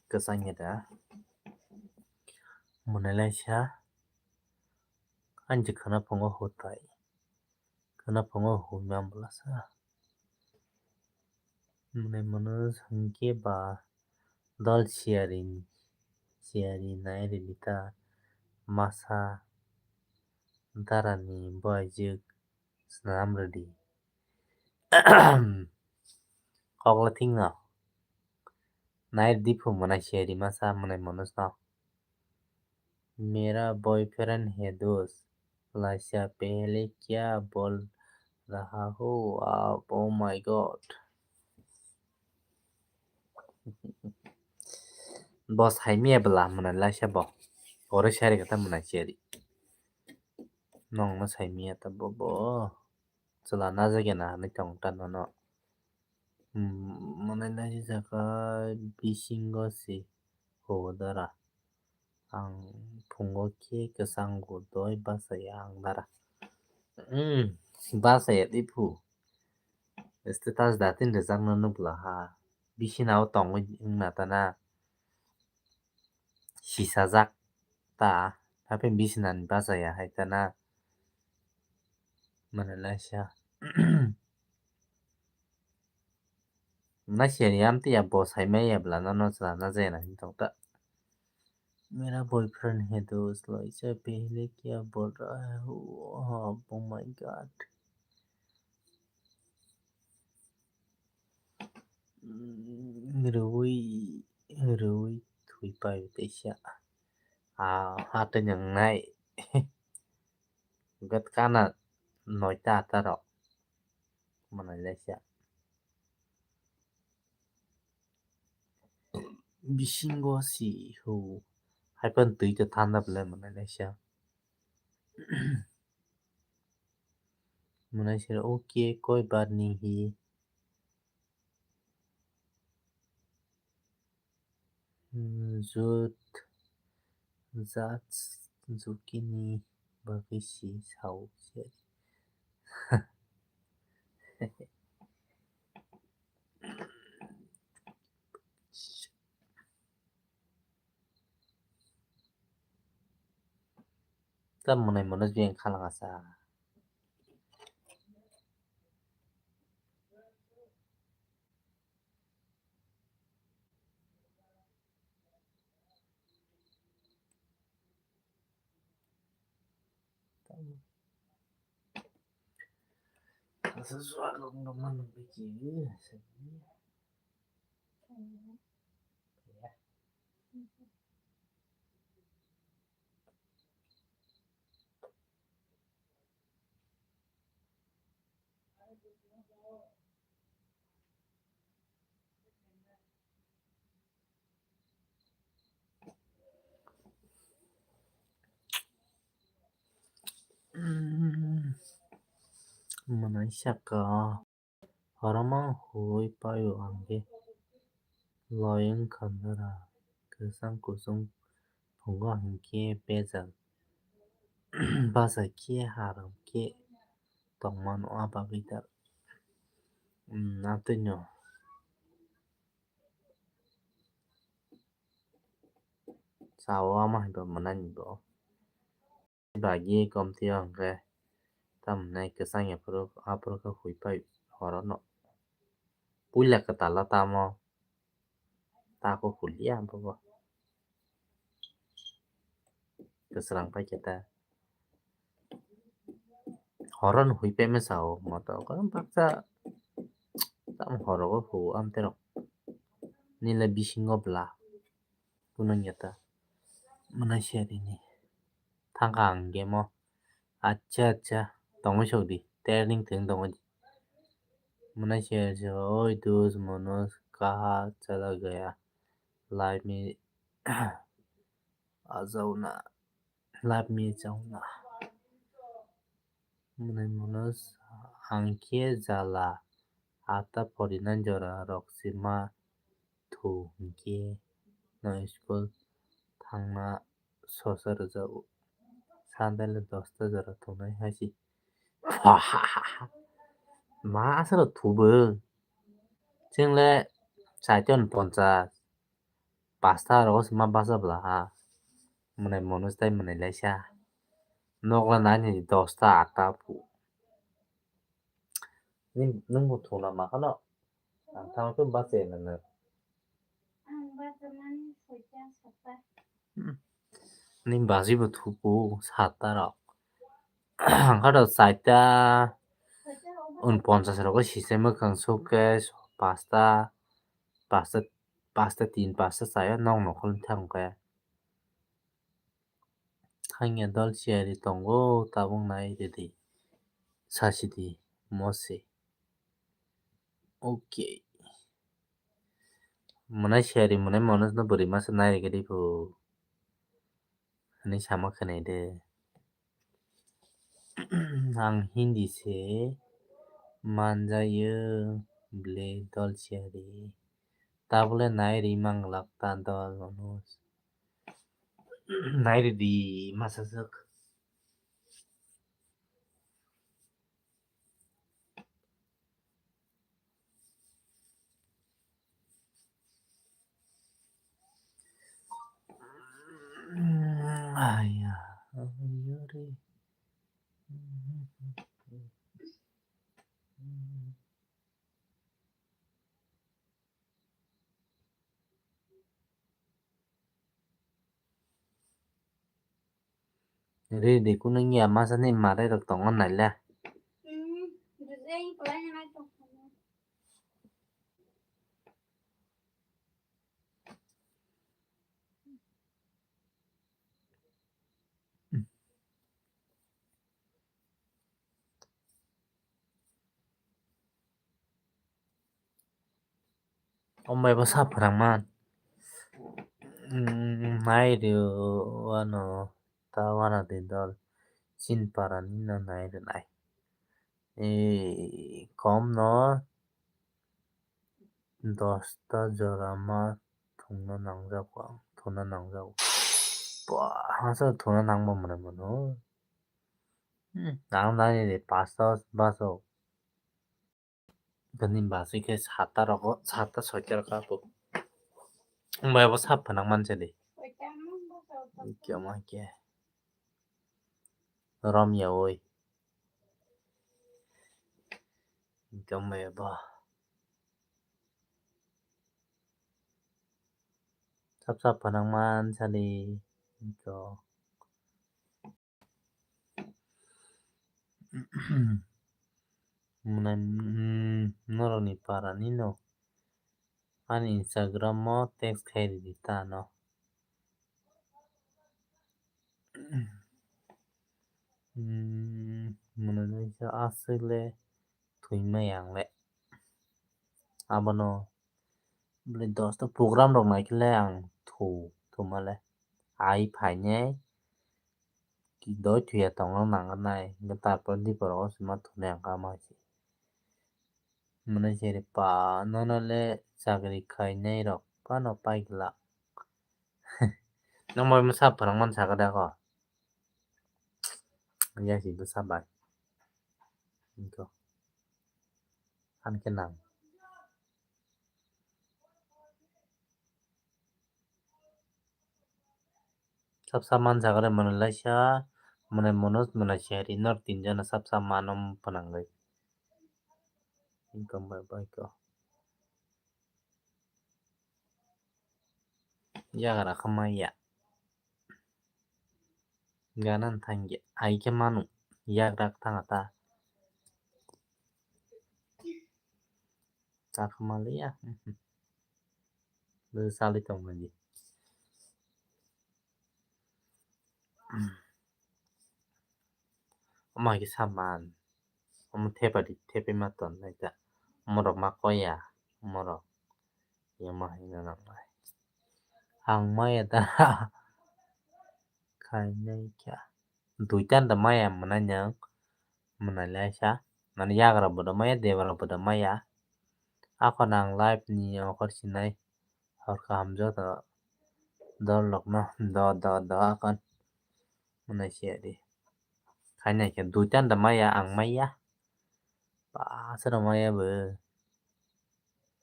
kwchangya da. Mwnai laisa ani je khwna phungo hutai. Khwna phungo hoi ma bwlasa. Mwnai mwnwi hwnkhe ba dol siyari, siyari nai rwdi ta masa darani boijuk swnam rwdi. Kokla thikno nai rwdi phu mwnai siyari masa mwnai mwnwi no. मेरा बॉयफ्रेंड है दोस्त, लाइसा पहले क्या बोल रहा हो आप, oh my god. Bo saimaya bwla mwnai laisa bo. Oro siyari kata mwnai siyari. Nongno saimaya ta bo bo. Chwla najagena hinwi tong ta nono. Hmm, mwnai laisa jaka bisingo se hugo dara. Ang phungo khe kwchango doi bachaya ang dara. Hmm, bachaya tei phu. Status da tin rwjakno nukla ha. Bisinao tongwi wngna tana. Sisajak ta. Haphai bisinani bachaya hai tana. Mwnai laisa. Naisiyani amtwi ya bo saimaya bwla nono chwla najagena hinwi tong ta. मेरा बॉयफ्रेंड है दोस्त, लाइसा पहले क्या बोल रहा है, oh my god. Rwui, rwui thwi pai teisa. Ah, hatwi nang nai. Gat kana noita atarok. Mwnai laisa. Bisingo si hu. Haipan twi to thanda bwle mwnai laisa. Mwnai sir, okay, koi bar ni hi. Jut, jat, jukini bagwi si sao se. Ta mwnai mwnai jeng khalang asa. Asa suak rok no mano biki. Mwnai saka. Horomang huwi paio ang khe loi wngkha nara. Kwchang kuchung phungo hinkhe bejal bachai khe haram khe tongmano, a bagwi da, um, amtwino chao ama hai ba mwnani bo. Bagwi komtwi o hwnkhe tamni kwchang yaphuru aphuru khe huipai horono puila kwtal o tamo tako hulia bobo kwchwrang paikhe ta horono huipaima sao moto baksa tamo horogo huo amtwi rok nini le bisingo bwla. Kunang ya ta. Mwnai siya rini. Thangkha ang game o. Acha, acha. Tongwi sok di. Training thwng tongwi di. Mwnai siya rini. Oi, dus, Manoj, kaha chala gaya. Live me. Ajauna. Live me chauna. Mwnai Manoj, ang khe jala. Ata porinan jora rok se ma thu hinkhe no school thangna sosa rwjago. Sandale dosta jora thunai hai se. Ma aswk thubo. Chwngle saiton ponchas. Pasta rogo se ma basa bwla ha. Mwnai Manoj tai mwnai laisa. Nokla nani dosta atta pu. Nwng, nwng bo thuna ma khano. Ang thang khe bachai nang nang. Ang bachai mani soita sata. Hmm. Nwng basi bo thupu sata rok. Ang kha rok saita. Soita rok. Un ponchas rogo sisai mwkhang suitcase pasta, pasta, pasta tin pasta chaya nok nokhol thang khe. Thangya dol siyari tongo, tabuk nai ridi. Sasidi, mose. Okay. Mwnai siyari, mwnai Manoj no bwrwi masa nai rikha di phu. Ani sama khanai de. Ang Hindi se manjayo ble dol siyari. Tabule nai ri manglak ta dol Manoj. Nai ridi masa sak. Aya, aya re. Ridi kunung ya masa ni marai rok tongo naila. Omo bai bo sa phwrang man. Nai rw ano ta wana din dol chin para ni no nai rwnai. Kom no dosta jora ma thungna nangjago ang, thungna nangjago. Ba, hasa thungna nangma mwnai mano. Hmm, ang nai de pasta baso. Gani basi khe sata rogo, sata soita rok apo. Bai bo sap phwnang manse de. Kya ma kya. Rom ya oi. Gam ya ba. Sap sap phwnang man sali. Ko. Mwnai, mm, norokni para ni no. Ani Instagram o text khai ridi ta no. Hmm, mwnwi nai khe aswk le thwimai ang le. Abono bwlai dosta program rok nai khe le ang thu, thuma le. Ai phainai doi thuya tongna nang nai, hwnkhe tarpor dipor o se ma thunai ang kha ma se. Mwnwi se pa nono le chakri khainai rok phano pai glak. Nang bai masa phwrwng man sakha de kho. Yasi bwsa bai. Hingkhe. Hankhe nang. Sap sap man sakha de mwnwi laisa, mwnwi Manoj, mwnwi Sehri, nor tinjona sap sap mano phwnangwi. Hingkhe bai bai kho. Yagra khe maya. Gana thangya. Ai khe manu. Yagra thanga ta. Ta khe maliya. Bwsa salai tongmani. Omo hai khe saman. Omo thepadi, thepai ma ton nai ta. Omorok ma koya. Omorok. Yama hai na nang nai. Ang maya da. Khainai kha. Duitan da maya mwnai nang. Mwnai laisa. Nani yagra bo da maya, debra bo da maya. Ako nang live ni okor sinai. Hor kaham joto dol rok no do do do akon. Mwnai se di. Khainai khe duitan da maya ang maya. Pasara maya bo.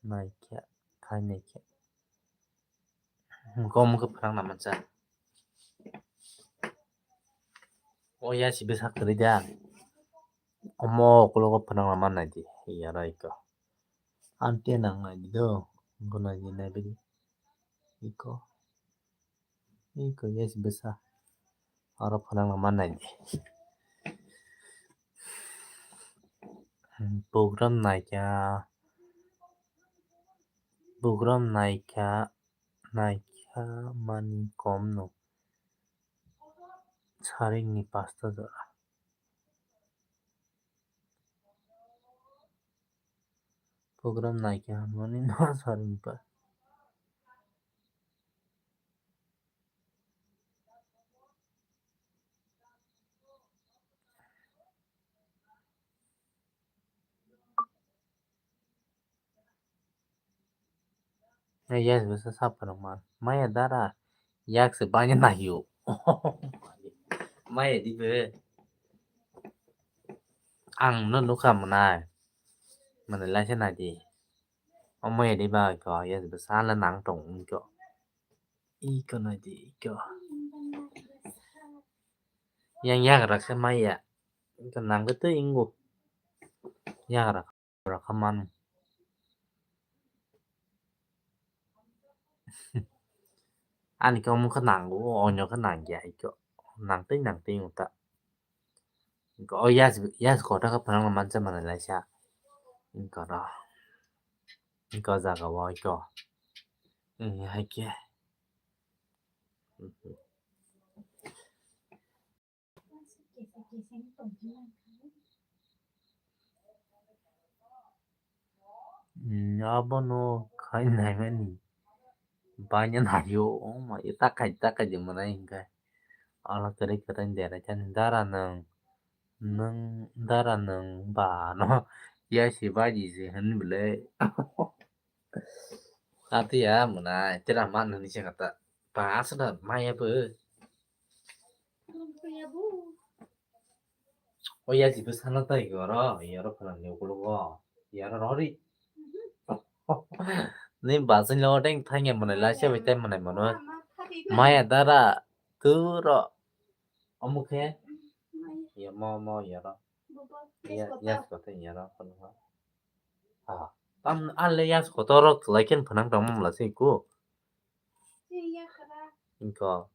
Nai khe khainai khe. Gom khe phwrang na mansa. O ya si bwsa kwrwi da. Omo ukologo phwrang na man nai di. Yara iko. Ante nang nai di do. Guna di nai bidi. Iko. Iko yes bwsa. Oro phwrang na man nai di. Program naikha. Program naikha. Naikha mani kom no. Saring ni pasta jora. Program naikha mani no saring pa. Yes bwsa sa phwrwngma. Maya dara. Yak se banya nayo. Maya di be. Ang no nukha mwnai. Mwnai laisa nai di. O maya di ba ko yes bwsa la nang tong ko. Iko nai di iko. Yang yagra khe maya. Iko nang khe twi ingo. Yagra. Rok kha manu. Ani khe omo khe nango, onyo khe nangya, iko nangtwi nangtwi wngta. Iko o yas, yas kota khe phwrwngna mansa manwi laisa. Iko ro. Iko jaga o iko. Wngya hai khe. Hmm, abono khai naimani. Banya nayo, oh my, takai, takai de mwnai hingkhe. Ala kwrwi kwrwi dera chani dara nwng, nwng dara nwng ba no, ya si baji se hwn bwle. Ati ya mwnai, tera man hwnwi se kata. Ba aswk da maya bo. O ya jibo sana tai goro, yaro phana ni ukulugo, yaro rori. Ni basing lo deng thangya mwnai laisa bai tai mwnai mano. Maya dara turo. Omo khe. Ya mo mo yaro. Ya, ya ko tai yaro kono. Ah, tam alle ya ko torok laiken phanang tong mla se ko. Inko.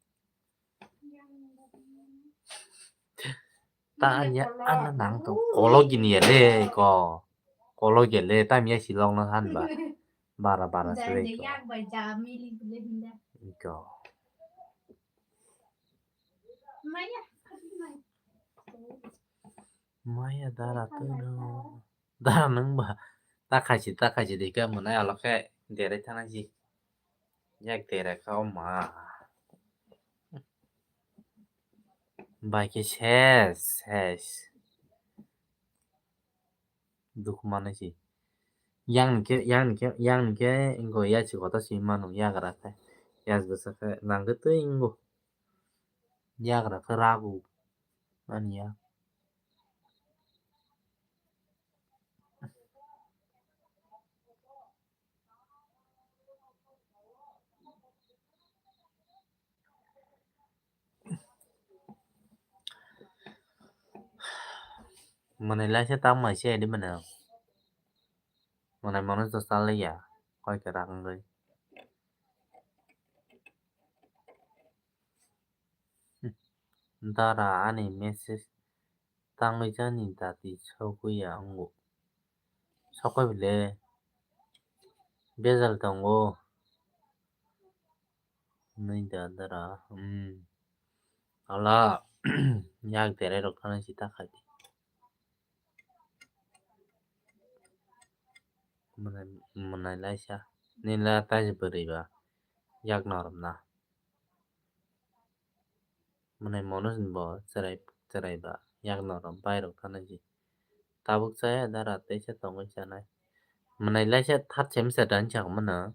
Ta anya ana nang to kologi ni le ko. Kologi le tam ya silong na han ba. Bara bara sele ko. Iko. Maya dara tuno. Dara nang ba. Ta khaisi ta khaisi de ka mwnai alo khe derai thana ji. Yak derai kha o ma. Bai khe ses ses. Dukhu manwi si. Yang ni khe, yang ni khe, yang ni khe ingo ya si kota si manu yagra khe. Ya si bwsa khe nang khe twi ingo. Yagra khe rago ani ya. Mwnai laisa tamo se di mano. Mwnai mono to salai ya. Koi kwrak wngwi. Dara ani message tangwi jani dati sogwi ya wngo. Sokoi bile bejal tongo. Nui da dara, hmm. Ala, yak dere rok thani sita khai di. Mwnai, mwnai laisa. Nila taisi bwrwi ba. Yak noromna. Mwnai mono bo chwrai, chwrai ba. Yak norom bai rok thani si. Tabuk chaya dara teisa tongwi chanai. Mwnai laisa third semester dani chakmano.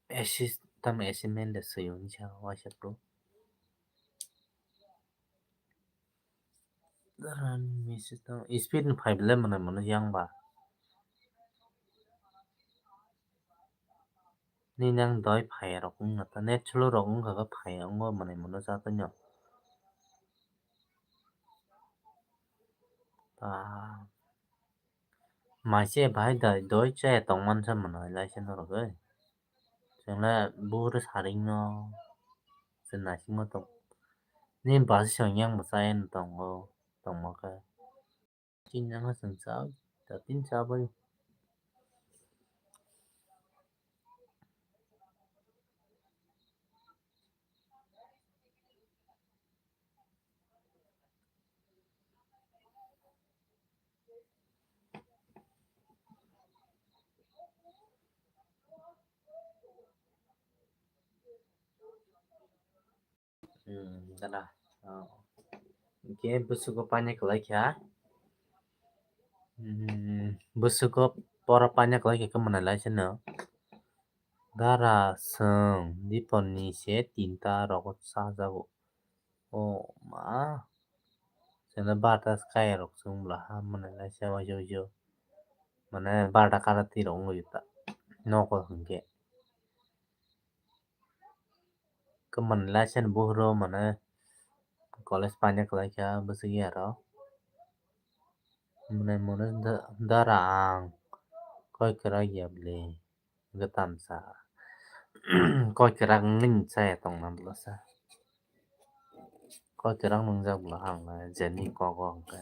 Assist, tamo assignment de swi wngsa waisa pro. Speed ni phai bele mwnai mono yang ba. Ni nang doi phai rok wng kha, net slow rok wng kha phai wng mwnai mono sa tongno. Ta. Maise bahai dai doi chaya tongman sa mwnai laisa norok oi. Chwngla buhuru saringno se naisingmo tong. Ni basi song yang bwsa eno tongo, tongma khe. Chini nangkha chwng cha, ta tin cha bai. Hmm, dada. Oh. Hingke bwswgo paina kwlai kha. Hmm, bwswgo pora paina kwlai kha, khe mwnai lai seno. Dara, chwng dipor ni se tinta rogo chajago. O ma. Chwngno barta kaya rok chwng bwla ha mwnai lai se waisa waisa. Mane barta kara twi rok wngwi ta. Nogo hwnkhe. Kwmani laisen buhuro mane college paina kwlai kha bwswk ya rok. Mwnai mono da-, dara ang koi kwrak ya bwle. Hwnkhe tamsa koi kwrak wngwi chaya tongna bwlasa. Koi kwrak nungjak bwla ang jeni kogo hwnkhe.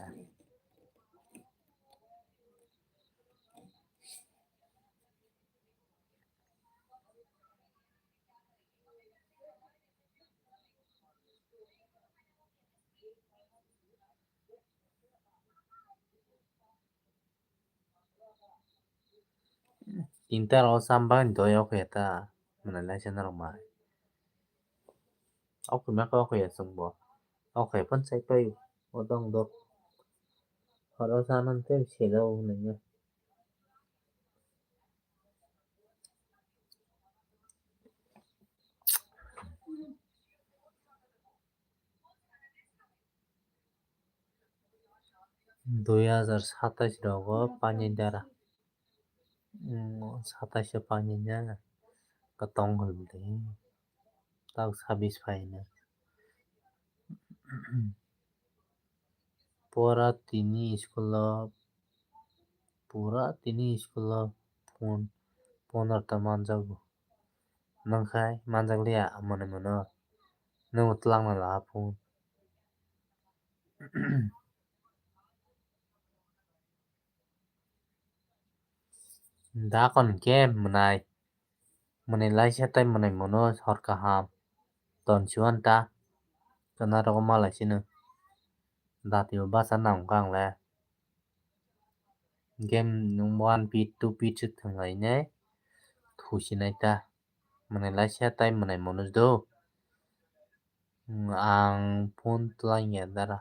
Tinta rok cham bagwi doi ok ya ta, mwnai lai se norok mai. Ok ma khe ok ya chwng bo. Ok phano chai pai o dong dok. Horo sana tei selo hwnwi. Dui hazar satais rogo paini dara. Hmm, satais o paini dara. Kwtong hwnwi. Tak sabis paina. Pura tini school o, pura tini school o phone, phone rok ta manjago. Nang khai manjak liya mwnwi mano. Nwng twlang na la phone. Da kon ke mwnai. Mwnai laisa tai mwnai mono hor kaham. Ton siwan ta. Kana rogo malai sino. Dati bo basa nang kang le. Game nung one pit, two pit se thwnglai ne. Thusinai ta. Mwnai laisa tai mwnai mono do. Hmm, ang phone twlang ya dara.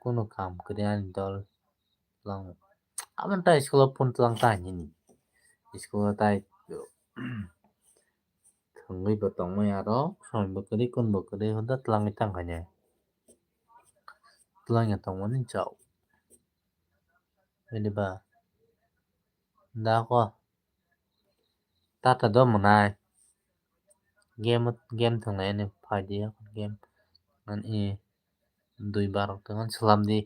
Kunu kam kwrwi ani dol twlang. Abo ta school o phone twlang ta hini. School o tai Thwngwi bo tongmani aro, soi bo kwrwi, kun bo kwrwi, hoda twlangwi tangkhainai. Twlangya tongmani chao. Bini ba. Da ko. Tata do mwnai. Game, game thwnglai ani phaidi game. Ani dui bar tongmani swlamdi.